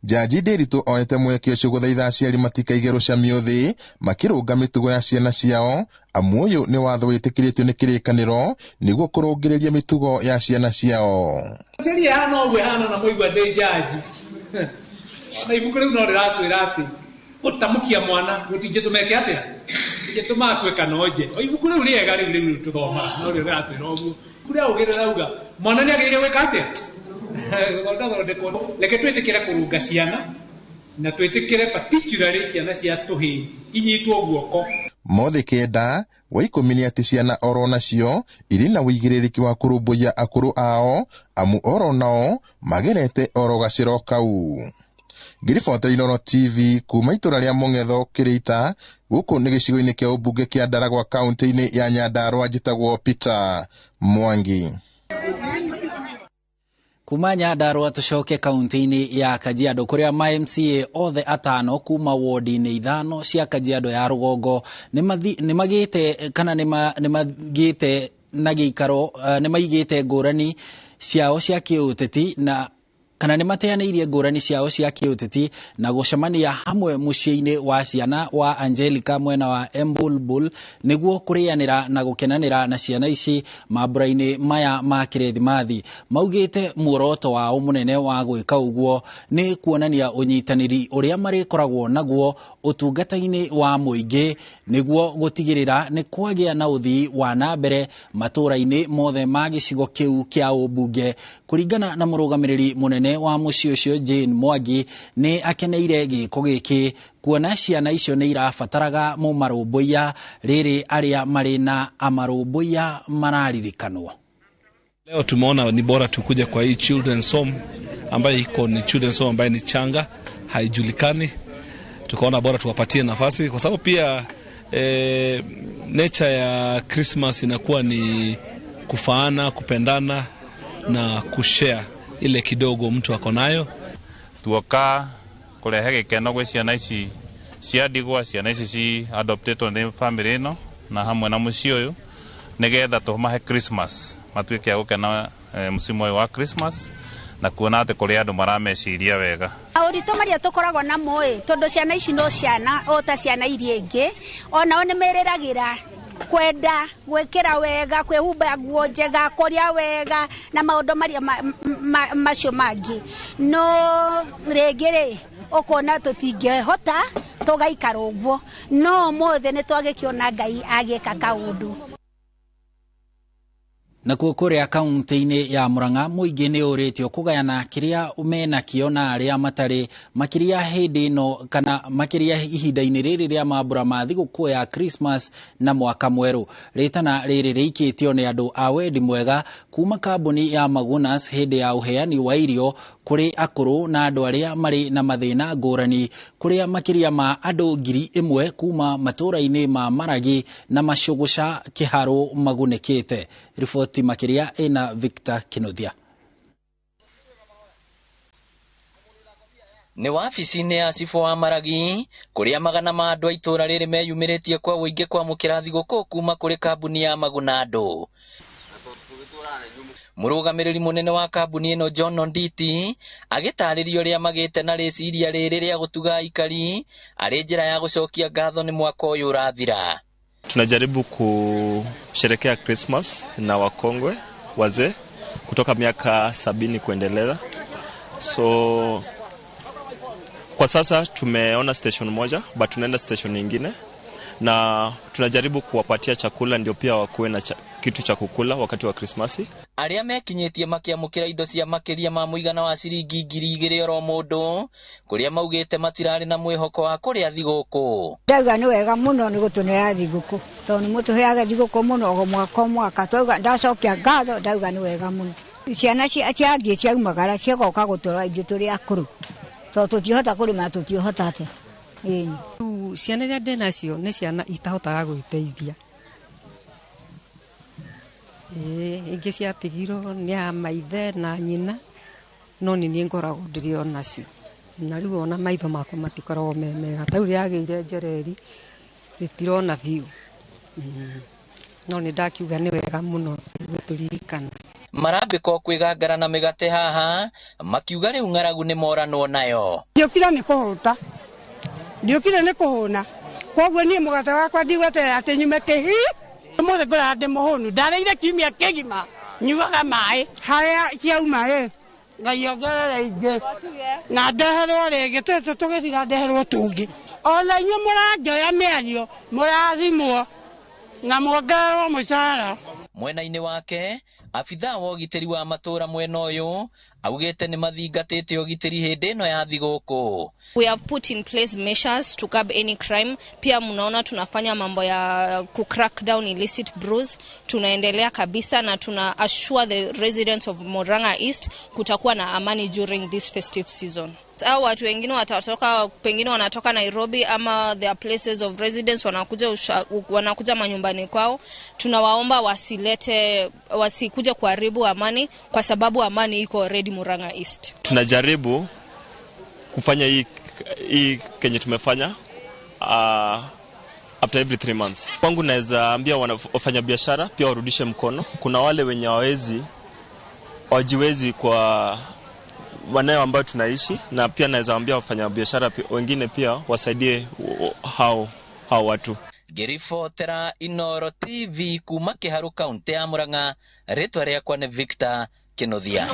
Njanji Ndĩritũ oete mweke ũcio gũthaitha aciari matikaige rũcamio thĩ makĩrũnga mĩtugo ya ciana ciao amu ũyũ nĩ watho wĩtĩkĩrĩtio nĩ kĩrĩkanĩro nĩguo kũrũngĩrĩria mĩtugo ya ciana ciao. Aciari aya no ũguo ĩhana na mũigua ndĩ njanji na ibuku rĩu no rĩratwĩra atĩ gũtamũkia mwana gũtingĩtũmeke atĩa Ĩtũmaga kue kana nje. O ibuku rĩu rĩega rĩu rĩu tũthomaga no rĩo rĩratwĩra ũguo. Ibuku rĩa ũũgĩ rĩrauga mwana nĩ agĩrĩire gwĩka atĩa? Gũthondathondekwo. Reke twĩtĩkĩre kũrũnga ciana na twĩtĩkĩre particularly ciana cia tũhĩĩ inyitwo guoko. Mothe 9 wa 10 nĩ atĩ ciana oro nacio irĩ na ũigĩrĩrĩki wa kũrũmbũiya akũrũ ao amu oro nao magerete oro gacĩra kau. Ngĩribotera Inooro TV kuma itũra rĩa Mũng'etho Kĩrĩita gũkũ nĩ gĩcigo-inĩ kĩa ũmbunge kĩa Ndaragwa kaunti-inĩ ya Nyandarua njĩtagwo Peter Mwangi. Kuma Nyandarua tũcoke kaunti-inĩ ya Kajiado kũrĩa ma MCA othe 5 kuma wodi-inĩ 5 cia Kajiado ya rũgongo nĩ magĩte kana nĩ magĩte na gĩikaro nĩ maigĩte ngũrani ciao cia kĩũteti na kana nĩ mateanĩirie ngũrani ciao cia kĩũteti na gũcemania hamwe mũciĩ-inĩ wa ciana wa Angelica mwena wa Embulbul nĩguo kũrĩanĩra na gũkenanĩra na ciana ici mambura-inĩ maya ma kĩrĩthimathi. Maugĩte muoroto wao mũnene wa gwĩka ũguo nĩ kuonania ũnyitanĩri ũrĩa marĩkoragwo naguo ũtungata-inĩ wa mũingĩ nĩguo gũtigĩrĩra nĩ kwagĩa na ũthii wa na mbere matũũra-inĩ mothe ma gĩcigo kĩu kĩa ũmbunge. Kũringana na mũrũgamĩrĩri mũnene wa mũciĩ ũcio Jane Mwangi nĩ akeneire gĩko gĩkĩ kuona ciana icio nĩ irabataraga mũmarũmbũiya rĩrĩ arĩa marĩ na amarũmbũiya mararirikanwo. Leo tumeona ni bora tukuje kwa hii children's home ambayo iko ni children's home ambayo ni changa, haijulikani. Tukaona bora tuwapatie nafasi kwa sababu pia nature ya Christmas inakuwa ni kufaana, kupendana na kushare ile kidogo mtu ako nayo. Tuoka kurehe gikeno gwi ciana ici cia ndigwa, ciana ici ci adoptetwo nĩ family ĩno na hamwe na mũciĩ ũyũ nĩgetha tũmahe Christmas matuĩke a gũkena msimu ũyũ wa Christmas na kuona atĩ kũrĩ andũ marameciria wega. Ũritũ marĩa tũkoragwo namo ĩ tondũ ciana ici no ciana o ta ciana iria ingĩ onao nĩ merĩragĩra kwenda gwĩkĩra wega kwĩhumba nguo njega kũrĩa wega na maũndũ marĩa macio mangĩ no rĩngĩ rĩ ũkona tũtingĩhota tũgaikara ũguo no ũmũthĩ nĩ twagĩkĩona Ngai agĩka kaũndũ. Nakuo kũrĩa kaunti-inĩ ya Murang'a mũingĩ nĩ ũrĩtio kũgayana kĩrĩa menakĩo na arĩa matarĩ makĩria hĩndĩ ĩno kana makĩria ihinda-inĩ rĩrĩ rĩa mambura ma thigũkũ ya Christmas na mwaka mwerũ. Rĩtana rĩrĩ rĩikĩtio nĩ andũ a wendi mwega kuma kambuni ya Magunas hĩndĩ ya ũheani wa irio kũrĩ akũrũ na andũ arĩa marĩ na mathĩna ngũrani kũrĩa makĩria ma andũ 1000 kuma matũũra-inĩ ma Maragi na Macũgũca Kĩharũ magunĩkĩte. Riboti makĩria ĩna Victor Kinothia. Nĩ wabici-inĩ ya cibũ wa Maragi kũrĩa magana ma andũ a itũũra rĩrĩ meyumĩrĩtie kwa ũingĩ kwamũkĩra thigũkũ kuma kũrĩ kambuni ya Maguna Andũ. Mũrũgamĩrĩri mũnene wa kambuni ĩno John Onditi agĩtarĩria ũrĩa magĩte na rĩciria rĩrĩ rĩa gũtuga aikari arĩ njĩra ya gũcokia ngatho nĩ mwaka ũyũ ũrathira. Tunajaribu kusherekea Christmas na wakongwe wazee kutoka miaka 70 kuendelea. So kwa sasa tumeona station moja but tunaenda station nyingine na tunajaribu kuwapatia chakula ndio pia wakuwe na kitu cha kukula wakati wa Krismasi. Arĩa mekinyĩtie makĩamũkĩra indo cia makĩria ma mũigana wa ciringi 2000 oro mũndũ kũrĩa maugĩte matirarĩ na mwĩhoko wa kũrĩa thigũkũ. Ndauga nĩ wega mũno nĩ gũtũnea thigũkũ tondũ nĩ mũtũheaga thigũkũ mũno o mwaka o mwaka. Twauga ndacokia ngatho ndauga nĩ wega mũno. Ciana ciathiĩ ciaumagara ciagoka gũtũra ithuĩ tũrĩ akũrũ tondũ tũtiĩhota kũrĩma tũtiĩhota atĩa. Ĩni. Ciana iria ndĩ nacio nĩ ciana itahotaga gwĩteithia. Ingĩ ciatigirwo nĩ a maithe na nyina no nĩ niĩ ngoragwo ndĩrĩ o nacio na rĩu ona maitho makwa matikoragwo me mega ta rĩu rĩagĩire njereri rĩtirona biũ. No nĩ ndakiuga nĩ wega mũno gũtũririkana. Marambĩka kwĩgangara na mĩgate haha makiuga rĩu ng'aragu nĩ moranwo nayo. Ndiũkire nĩ kũhũta, ndiũkire nĩ kũhũna, koguo niĩ mũgate wakwa ndigweterera atĩ nyume kĩhi. Ũmũthĩ ngũraga ndĩ mũhũnu, ndarĩire kiumia kĩgima nyuaga maĩ harĩa ciauma ĩ Ngai ongerere ingĩ na ndeherwo rĩngĩ tũtũ tũgĩthira ndeherwo tũngĩ. Ona inyuĩ mũranjoya mĩario mũrathimwo na muongererwo mũcara. Mwena-inĩ wake abithaa wa ũgitĩri wa matũra mwena ũyũ augĩte nĩ mathingatĩte ũgitĩri hĩndĩ ĩno ya thigũkũ. We have put in place measures to curb any crime. Pia mnaona tunafanya mambo ya ku crack down illicit brews. Tunaendelea kabisa na tuna assure the residents of Murang'a East kutakuwa na amani during this festive season. Au watu wengine watatoka, pengine wanatoka Nairobi ama their places of residence, wanakuja manyumbani kwao. Tunawaomba wasikuje kuharibu amani kwa sababu amani iko already Murang'a East. Tunajaribu kufanya hii kenye tumefanya after every 3 months. Kwangu naweza ambia wafanya biashara pia warudishe mkono. Kuna wale wenye wajiwezi kwa wanao ambao tunaishi, na pia naweza ambia wafanya biashara wengine pia wasaidie hao watu. Ngĩribotera Inoro TV kuma Kĩharũ kaunti ya Murang'a, rĩtwa rĩakwa nĩ Victor Kĩnuthia.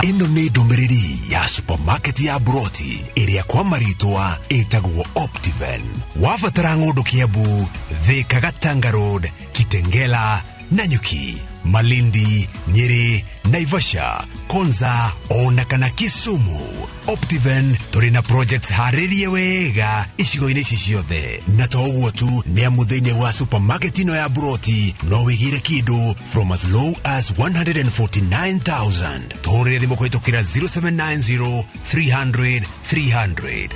Ĩno nĩ ndũmĩrĩri ya supermarket ya Broti ĩrĩa kwa marĩtwa ĩtagwo Optiven. Wabatara ng'ũndũ Kiambu, Thika, Gatanga Road, Kitengela, Nanyuki, Malindi, Nyeri, Naivasha, Konza ona kana Kisumu. Optiven tũrĩ na projects harĩrie wega icigo-inĩ ici ciothe. Na to ũguo tu, nĩ amu thĩinĩ wa supermarket ĩno ya Broti no wĩgĩre kĩndũ from as low as 149,000. Tũhũrĩre thimũ kũhĩtũkĩra 0790 300 300.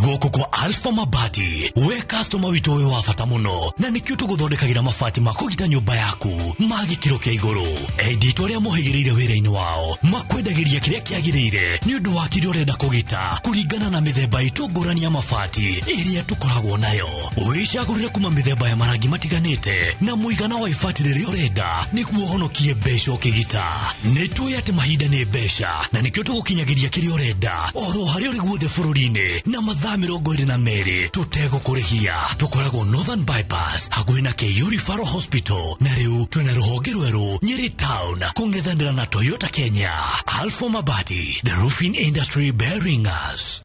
Gũkũ kwa Alpha Mabati, we customer witũ wĩ wa bata mũno, na nĩkĩo tũgũthondekagĩra mabati ma kũgita nyũmba yaku ma gĩkĩro kĩa igũrũ. Endia arĩa mohĩgĩrĩire wĩra-inĩ wao makwendagĩria kĩrĩa kĩagĩrĩire nĩ ũndũ wa kĩrĩa ũrenda kũgita kũringana na mĩthemba itũ ngũrani ya mabati ĩrĩa tũkoragwo nayo. Wĩcagũrĩre kuma mĩthemba ya marangi matiganĩte na mũigana wa ibati rĩrĩa ũrenda nĩguo ũhonokie mbeca ũkĩgita. Nĩ tũĩ atĩ mahinda nĩ mbeca, na nĩkĩo tũgũkinyagĩria kĩrĩa ũrenda oro harĩa ũrĩ guothe bũrũri-inĩ na mathaa 22 tũtegũkũrĩhia. Tũkoragwo Northern Bypass hakuhĩ na KU Referral Hospital, na rĩu twĩna rũhonge rwerũ Nyeri Town kũng'ethanĩra na Toyota Kenya. Alpha Mabati, the roofing industry bearing us.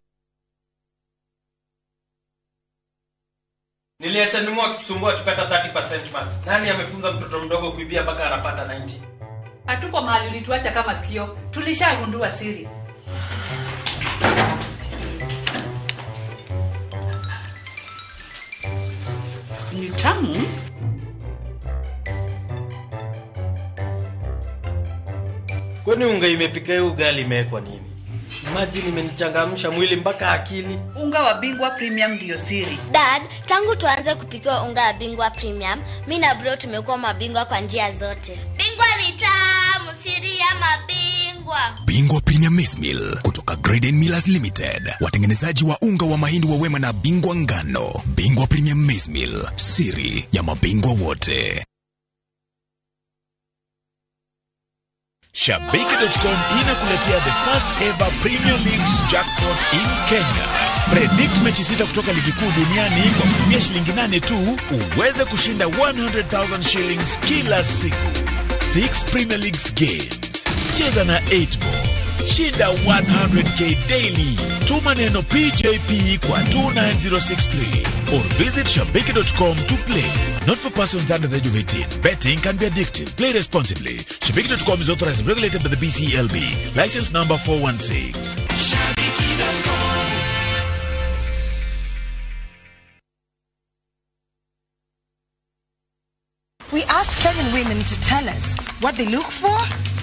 Niliacha nimu akitusumbua akipata 30% maths. Nani amefunza mtoto mdogo kuibia mpaka anapata 90? Hatuko mahali ulituacha kama sikio. Tulishagundua siri. Ni tamu. Kwani unga imepika hiyo ugali imewekwa nini? Imagine imenichangamsha mwili mpaka akili. Unga wa Bingwa Premium ndio siri. Dad, tangu tuanze kupika unga wa Bingwa Premium, mimi na bro tumekuwa mabingwa kwa njia zote. Bingwa ni tamu, siri ya mabingwa. Bingwa Premium Maize Meal kutoka Graden Millers Limited, watengenezaji wa unga wa mahindi wa Wema na Bingwa Ngano. Bingwa Premium Maize Meal, siri ya mabingwa wote. Shabiki.com inakuletea the first ever Premier Leagues jackpot in Kenya. Predict mechi 6 kutoka ligi kuu duniani kwa kutumia shilingi 8 tu uweze kushinda 100,000 shillings kila siku. 6 Premier Leagues games. Cheza na 8 ball. Shinda 100k daily. Tuma neno PJP kwa 29063 or visit shabiki.com to play. Not for persons under the age of 18. Betting can be addictive. Play responsibly. Shabiki.com is authorized and regulated by the BCLB. License number 416. Shabiki.com. We asked Kenyan women to tell us what they look for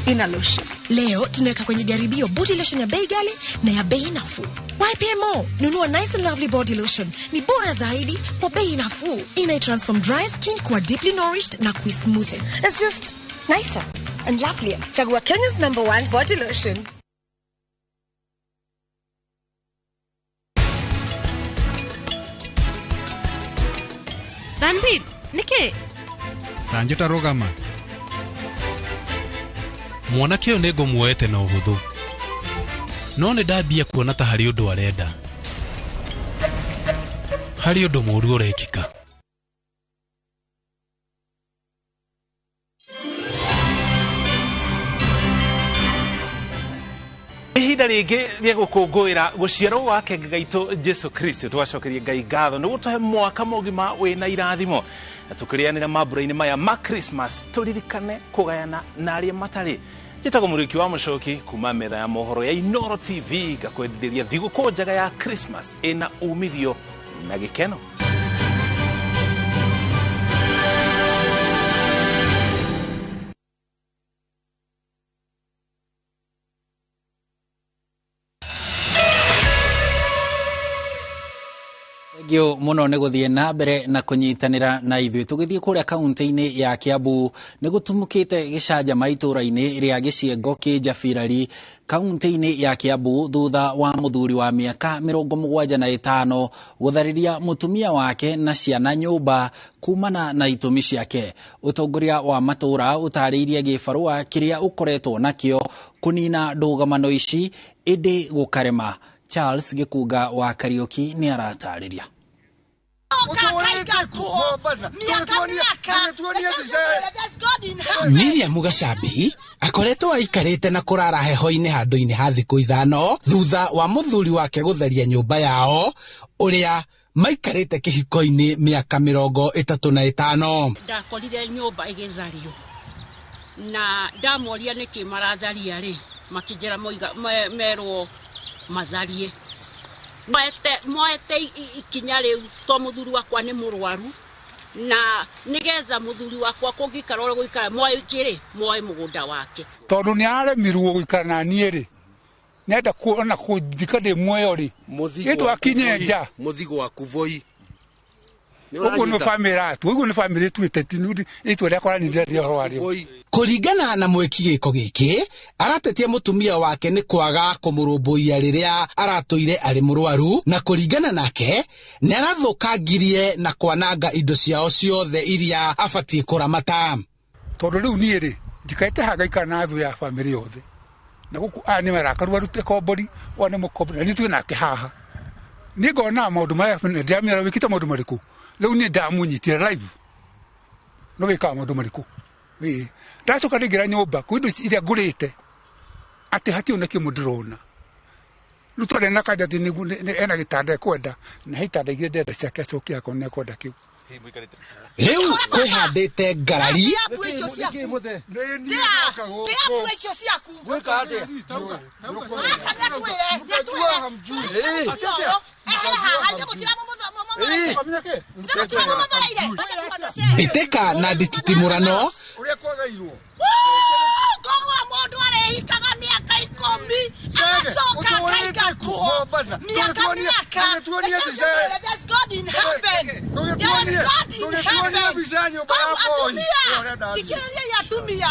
in a lotion. Leo tunaweka kwenye jaribio body lotion ya bei ghali na ya bei nafuu. YPMO, nunua Nice and Lovely body lotion. Ni bora zaidi kwa bei nafuu. Ina transform dry skin kuwa deeply nourished na kuismoothen. It's just nicer and lovelier. Chagua Kenya's #1 body lotion. Ranbir, nike? Sanjita rũgama. Mwanake ũyũ nĩngũmuoete na ũhũthũ, no nĩ ndambia kuona ta harĩ ũndũ arenda. Harĩ ũndũ mũũru ũrekĩka. Ihinda rĩngĩ rĩa gũkũngũĩra gũciarwo gwa kenge gaitũ Jesu Kristo, tũgacokeria Ngai ngatho nĩ gũtũhe mwaka mũgima wĩna irathimo, na tũkĩrĩanĩra mambura-inĩ maya ma Christmas tũririkane kũgayana na arĩa matarĩ. Njĩtagwo Mũrĩki wa Mũcoki kuma metha ya mohoro ya Inooro TV, ngakwendithĩria thigũkũ njega ya Christmas ĩna umithio na gĩkeno. Thengiũ mũno nĩ gũthiĩ na mbere na kũnyitanĩra na ithuĩ. Tũgĩthiĩ kũrĩa kaunti-inĩ ya Kiambu, nĩ gũtumũkĩte gĩcanjama itũũra-inĩ rĩa Gĩciengo Kĩnjabirari kaunti-inĩ ya Kiambu, thutha wa mũthuri wa mĩaka 75 gũtharĩria mũtumia wake na ciana nyũmba kumana na itũmi ciake. Ũtongoria wa matũũra ũtarĩirie gĩbarũa kĩrĩa ũkoretwo nakĩo kũnina ndũgamano ici, ĩndĩ gũkarema. Charles Gĩkunga wa Kariũki nĩ aratarĩria. Miriam Gacambi akoretwo aikarĩte na kũrara heho-inĩ handũ-inĩ ha thikũ 5 thutha wa mũthuri wake gũtheria nyũmba yao ũrĩa maikarĩte kĩhiko-inĩ mĩaka 35. Ndakorire nyũmba ĩgĩthario na ndamoria nĩkĩ maratharia rĩ, makĩnjĩra merwo matharie. Moete ikinya rĩu to mũthuri wakwa nĩ mũrwaru, na nĩgetha mũthuri wakwa kũngĩikara ũrĩa gũikara moe kĩrĩ moe mũgũnda wake. Tondũ nĩ aremirwo gũikara na niĩ rĩ, nenda kuona kũthika ndĩ muoyo rĩ, ĩtwakinye nja mũthigo waku voi. Ũguo nĩ bamĩrĩ atu, ũguo nĩ bamĩrĩ ĩtuĩte itua rĩakwa rĩanindĩra ũhoro warĩo. Kũringana na mwĩki gĩko gĩkĩ, aratetia mũtumia wake nĩ kwaga kũmũrũmbũiya rĩrĩa aratũire arĩ mũrwaru, na kũringana nake nĩ arathũkangirie na kwananga indo ciao ciothe iria abatiĩ kũramata. Tondũ rĩu niĩ rĩ, njikarĩte haha ngaikara na thũ ya bamĩrĩ yothe, na gũkũ aya nĩ marakaru arute kombori, oa nĩ mũkombori, na niĩ twĩ nake haha. Niĩ ngona maũndũ maya ndĩramera wĩkĩte maũndũ marĩkũ, rĩu niĩ ndamũnyitire live, no wĩkaga maũndũ marĩkũ. Ndacoka ndĩingĩra nyũmba kwĩ indo iria ngũrĩte atĩ hatirĩ ona kĩmwe ndĩrona. Rĩu twarĩ na kanja atĩ ena gĩtanda ekwenda, na he itanda igĩrĩ ndĩrenda ciake acokie akorwo nĩ ekwenda kĩu. Rĩu kwĩhandĩte ngarari mbĩtĩka na ndititimũrano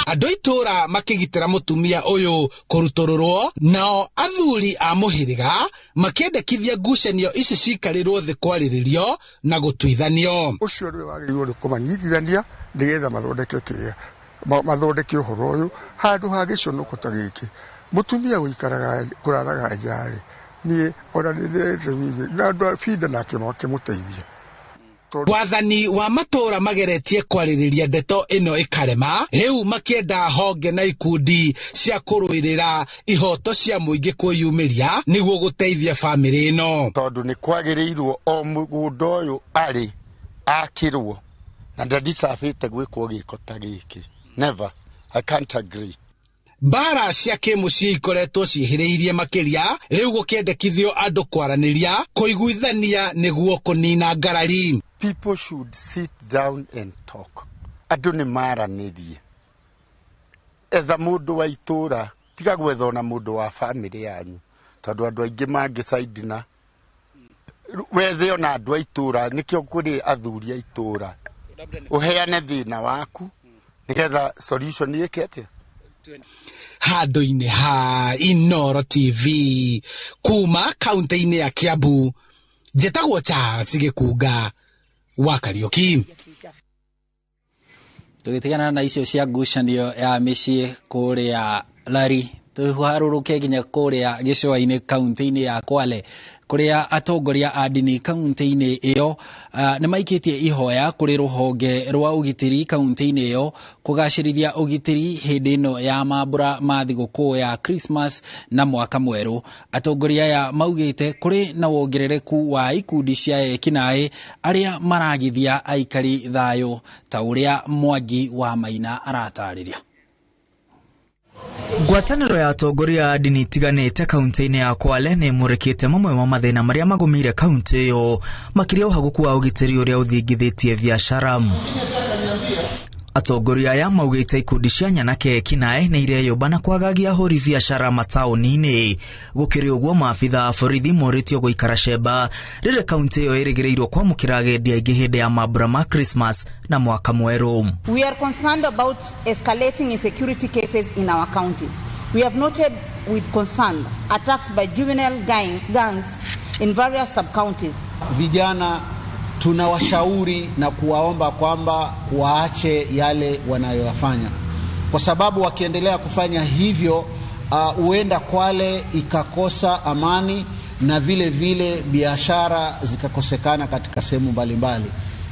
andũ itũra makĩgitĩra mũtumia ũyũ kũrutũrũrwo, nao athuri a mũhĩrĩga makĩendekithia ngucanio ici cikarĩrwo thĩ kwarĩrĩrio na gũtuithanio. Ũcio nĩwe wagĩrĩirwo nĩ kũmanyitithania nĩgetha mathondeke kĩrĩa mathondeke ũhoro ũyũ handũ ha gĩconoko ta gĩkĩ. Mũtumia gũikaraga kũraraga nja rĩ, niĩ ona nĩ na andũ a binda nake makĩmũteithia. Wathani wa matũũra mageretie kwarĩrĩria ndeto ĩno ĩkarema, rĩu makĩenda honge na ikundi cia kũrũĩrĩra ihoto cia mũingĩ kwĩyumĩria nĩguo gũteithia bamĩrĩ ĩno. Tondũ nĩ kwagĩrĩirwo o mũgũnda ũyũ arĩ akĩrwo na ndadicabĩte gwĩkwo gĩko ta gĩkĩ. Never, I can't agree. Mbara cia kĩmũciĩ ikoretwo ciĩhĩrĩirie makĩria, rĩu gũkĩendekithio andũ kwaranĩria, kũiguithania nĩguo kũnina ngarari. People should sit down and talk. Andũ nĩ maranĩrie. Etha mũndũ wa itũũra, tiga gwetha ona mũndũ wa bamĩrĩ yanyu, tondũ andũ aingĩ mangĩcaidina. Wethe ona andũ a itũũra, nĩkĩo kũrĩ athuri a itũũra. Ũheane thĩna waku, nĩgetha solution ĩke atĩa? Handũ-inĩ ha Inooro TV kuma kaunti-inĩ ya Kiambu, njĩtagwo Charles Gĩkunga wa Kariũki. Tũgĩtigana na icio cia ngucanio ya mĩciĩ kũrĩa Lari, Tũharũrũke nginya kũrĩa gĩcũa-inĩ kaunti-inĩ ya Kwale, kũrĩa atongoria a ndini kaunti-inĩ ĩyo nĩ maikĩtie ihoya kũrĩ rũhonge rwa ũgitĩri kaunti-inĩ ĩyo kũgacĩrithia ũgitĩri hĩndĩ ĩno ya mambũra ma thigũkũ ya Christmas na mwaka mwerũ. Atongoria aya maugĩte kũrĩ na wongerereku wa ikundi cia ekinaĩ arĩa maragithia aikari thayũ, ta ũrĩa Mwangi wa Maina aratarĩria. Ngwatanĩro ya atongoria a ndini itiganĩte kaunti-inĩ ya Kwale nĩ ĩmũrĩkĩte mamwe ma mathĩna marĩa magũmĩire kaunti ĩyo, makĩria ũhagũku wa ũgitĩri ũrĩa ũthingithĩtie biacara. Atongoria aya maugĩte ikundi cia nyanake ekinaĩ nĩ ireyũmba na kwagagia ahũri biacara mataũni-inĩ. Gũkĩrĩ ũguo, maabitha a borithi morĩtio gũikara cemba rĩrĩa kaunti ĩyo ĩrĩgĩrĩirwo kwamũkĩra agendi aingĩ hĩndĩ ya mambura ma Christmas na mwaka mwerũ. We are concerned about escalating insecurity cases in our county. We have noted with concern attacks by juvenile gangs in various sub-counties. Vijana tunawashauri na kuwaomba kwamba waache yale wanayoyafanya, kwa sababu wakiendelea kufanya hivyo huenda Kwale ikakosa amani na vile vile biashara zikakosekana katika sehemu mbalimbali.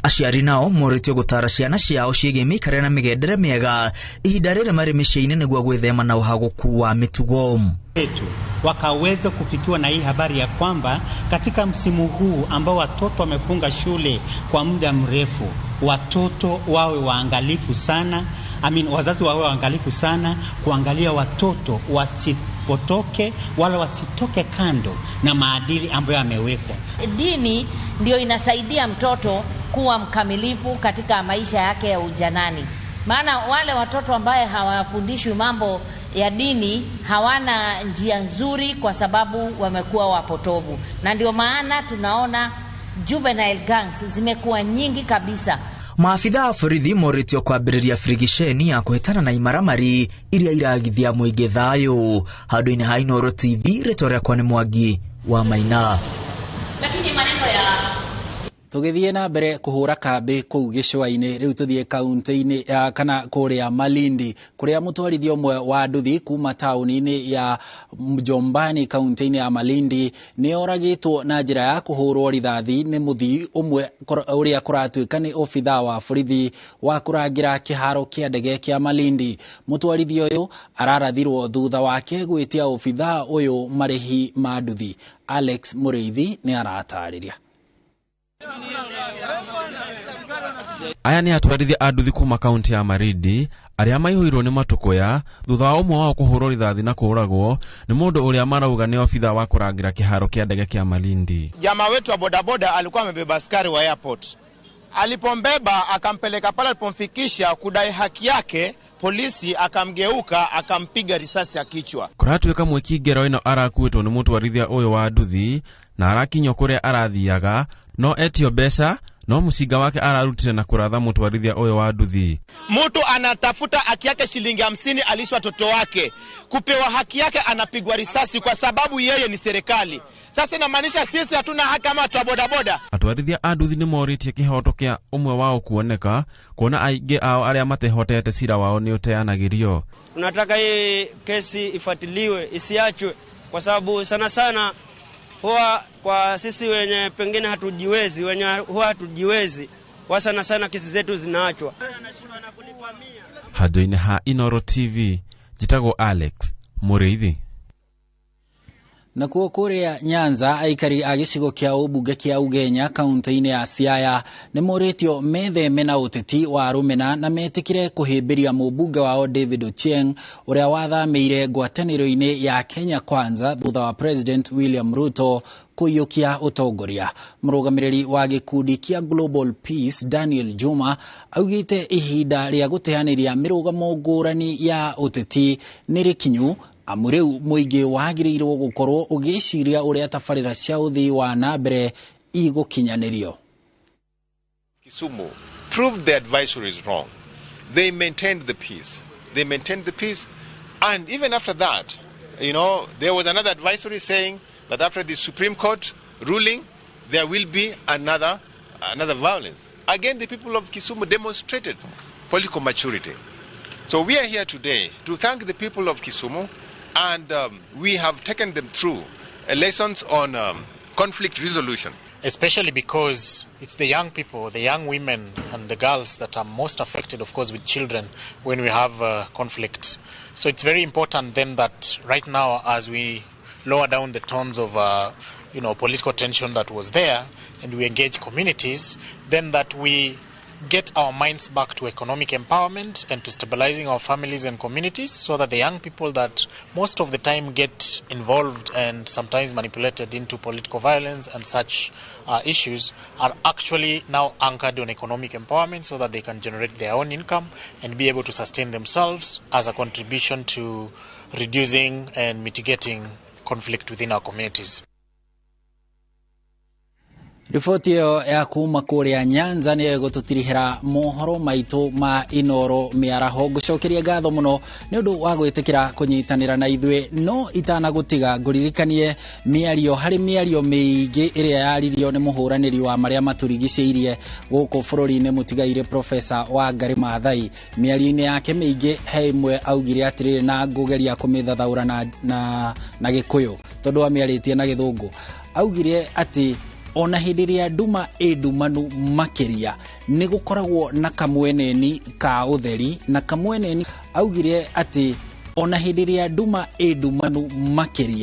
Aciari nao morĩtio gũtara ciana ciao ciĩgiĩ mĩikarĩre na mĩgendere mĩega ihinda rĩrĩ marĩ mĩciĩ-inĩ nĩguo gwĩthema na ũhagũku wa mĩtugo. Wetu wakaweza kufikiwa na hii habari ya kwamba katika msimu huu ambao watoto wamefunga shule kwa muda mrefu, watoto wawe waangalifu sana. Wazazi wawe waangalifu sana kuangalia watoto wasipotoke wala wasitoke kando na maadili ambayo yamewekwa. Dini ndio inasaidia mtoto kuwa mkamilifu katika maisha yake ya ujanani. Maana wale watoto ambaye hawafundishwi mambo ya dini hawana njia nzuri, kwa sababu wamekuwa wapotovu. Na ndio maana tunaona juvenile gangs zimekuwa nyingi kabisa. Maabitha a borithi morĩtio kwambĩrĩria birigiceni ya kũhĩtana na imaramari iria iragithia mũingĩ thayũ. Handũ-inĩ ha Inooro TV, rĩtwa rĩakwa nĩ Mwangi wa Maina. Lakini maneno ya Tũgĩthiĩ na mbere kũhũra kambĩ kũu gĩcũa-inĩ, rĩu tũthiĩ kaunti-inĩ kana kũrĩa Malindi, kũrĩa mũtwarithia ũmwe wa nduthi kuma taũni-inĩ ya Mjombani kaunti-inĩ ya Malindi nĩ oragĩtwo na njĩra ya kũhũrwo rithathi nĩ mũthii ũmwe ũrĩa kũratuĩka nĩ obithaa wa borithi wa kũrangĩra kĩharo kĩa ndege kĩa Malindi. Mũtwarithia ũyũ ararathirwo thutha wake gwĩtia obithaa ũyũ marĩhi ma nduthi. Alex Mũrĩithi nĩ aratarĩria. Aya nĩ atwarithia a nduthi kuma kaunti ya Malindi arĩa maihũirwo nĩ matũkũya thutha wa ũmwe wao kũhũrwo rithathi na kũũragwo nĩ mũndũ ũrĩa marauga nĩ obithaa wa kũrangĩra kĩharo kĩa ndege kĩa Malindi. Jamaa wetu wa bodaboda alikuwa amebeba askari wa airport. Alipombeba akampeleka pale, alipomfikisha kudai haki yake, polisi akamgeuka akampiga risasi ya kichwa. Kũratuĩka mwĩki ngero ĩno arakuĩtwo nĩ mũtwarithia ũyũ wa nduthi na arakinyio kũrĩa arathiaga no etio mbeca no mũcinga wake ararutire na kũratha mũtwarithia ũyũ wa nduthi. Mtu anatafuta haki yake shilingi 50 alishwa watoto wake. Kupewa haki yake anapigwa risasi kwa sababu yeye ni serikali. Sasa inamaanisha sisi hatuna haki kama watu wa bodaboda. Atwarithia a nduthi nĩ morĩtie kĩhoto kĩa ũmwe wao kuoneka, kuona aingĩ ao arĩa matehotete cira wao nĩ ũteanagĩrio. Tunataka hii kesi ifuatiliwe, isiachwe, kwa sababu sana sana huwa kwa sisi wenye pengine hatujiwezi, wenye huwa hatujiwezi, kwa sana sana kesi zetu zinaachwa. Handũ-inĩ ha Inooro TV, njĩtagwo Alex Mũrĩithi. Nakuo kũrĩa Nyanza, aikari a gĩcigo kĩa ũmbunge kĩa Ugenya kaunti-inĩ ya Siaya nĩ morĩtio metheme na ũteti wa rũmena na metĩkĩre kũhĩmbĩria mũmbunge wao David Ochieng ũrĩa wathamĩire ngwatanĩro-inĩ ya Kenya Kwanza thutha wa President William Ruto kũiyũkia ũtongoria. Mũrũgamĩrĩri wa gĩkundi kĩa Global Peace Daniel Juma augĩte ihinda rĩa gũteanĩria mĩrũgamo ngũrani ya ũteti nĩ rĩkinyu, amu rĩu mũingĩ wagĩrĩirwo gũkorwo ũgĩciria ũrĩa tabarĩra cia ũthii wa na mbere igũkinyanĩrio. Kisumu proved the advisories wrong. They maintained the peace. They maintained the peace, and even after that, there was another advisory saying that after the Supreme Court ruling, there will be another violence. Again, the people of Kisumu demonstrated political maturity. So we are here today to thank the people of Kisumu And we have taken them through lessons on conflict resolution. Especially because it's the young people, the young women and the girls that are most affected, of course, with children when we have conflict. So it's very important then that right now, as we lower down the tones of political tension that was there and we engage communities, then that we get our minds back to economic empowerment and to stabilizing our families and communities, so that the young people that most of the time get involved and sometimes manipulated into political violence and such issues are actually now anchored on economic empowerment, so that they can generate their own income and be able to sustain themselves as a contribution to reducing and mitigating conflict within our communities. Riboti ĩyo ya kuma kũrĩa Nyanza nĩyo ĩgũtũtirihĩra mohoro maitũ ma Inoro mĩaraho. Ngũcokeria ngatho mũno nĩ ũndũ wa gwĩtĩkĩra kũnyitanĩra na ithuĩ, no itanagũtiga ngũririkanie mĩario harĩ mĩario mĩingĩ ĩrĩa yaririo nĩ mũhũranĩri wa marĩa matũrigicĩirie gũkũ bũrũri-inĩ mũtigairĩ Profesa Wangari Maathai. Mĩario-inĩ yake mĩingĩ he ĩmwe augire atĩrĩrĩ, na ngũgeria kũmĩthathaũra na Gĩkũyũ tondũ amĩarĩtie na Gĩthũngũ. Augire atĩ ona hĩndĩ ĩrĩa nduma ĩ ndumanu makĩria nĩ gũkoragwo na kamweneni ka ũtheri, na kamweneni augire atĩ ona hĩndĩ ĩrĩa nduma ĩ ndumanu makĩria.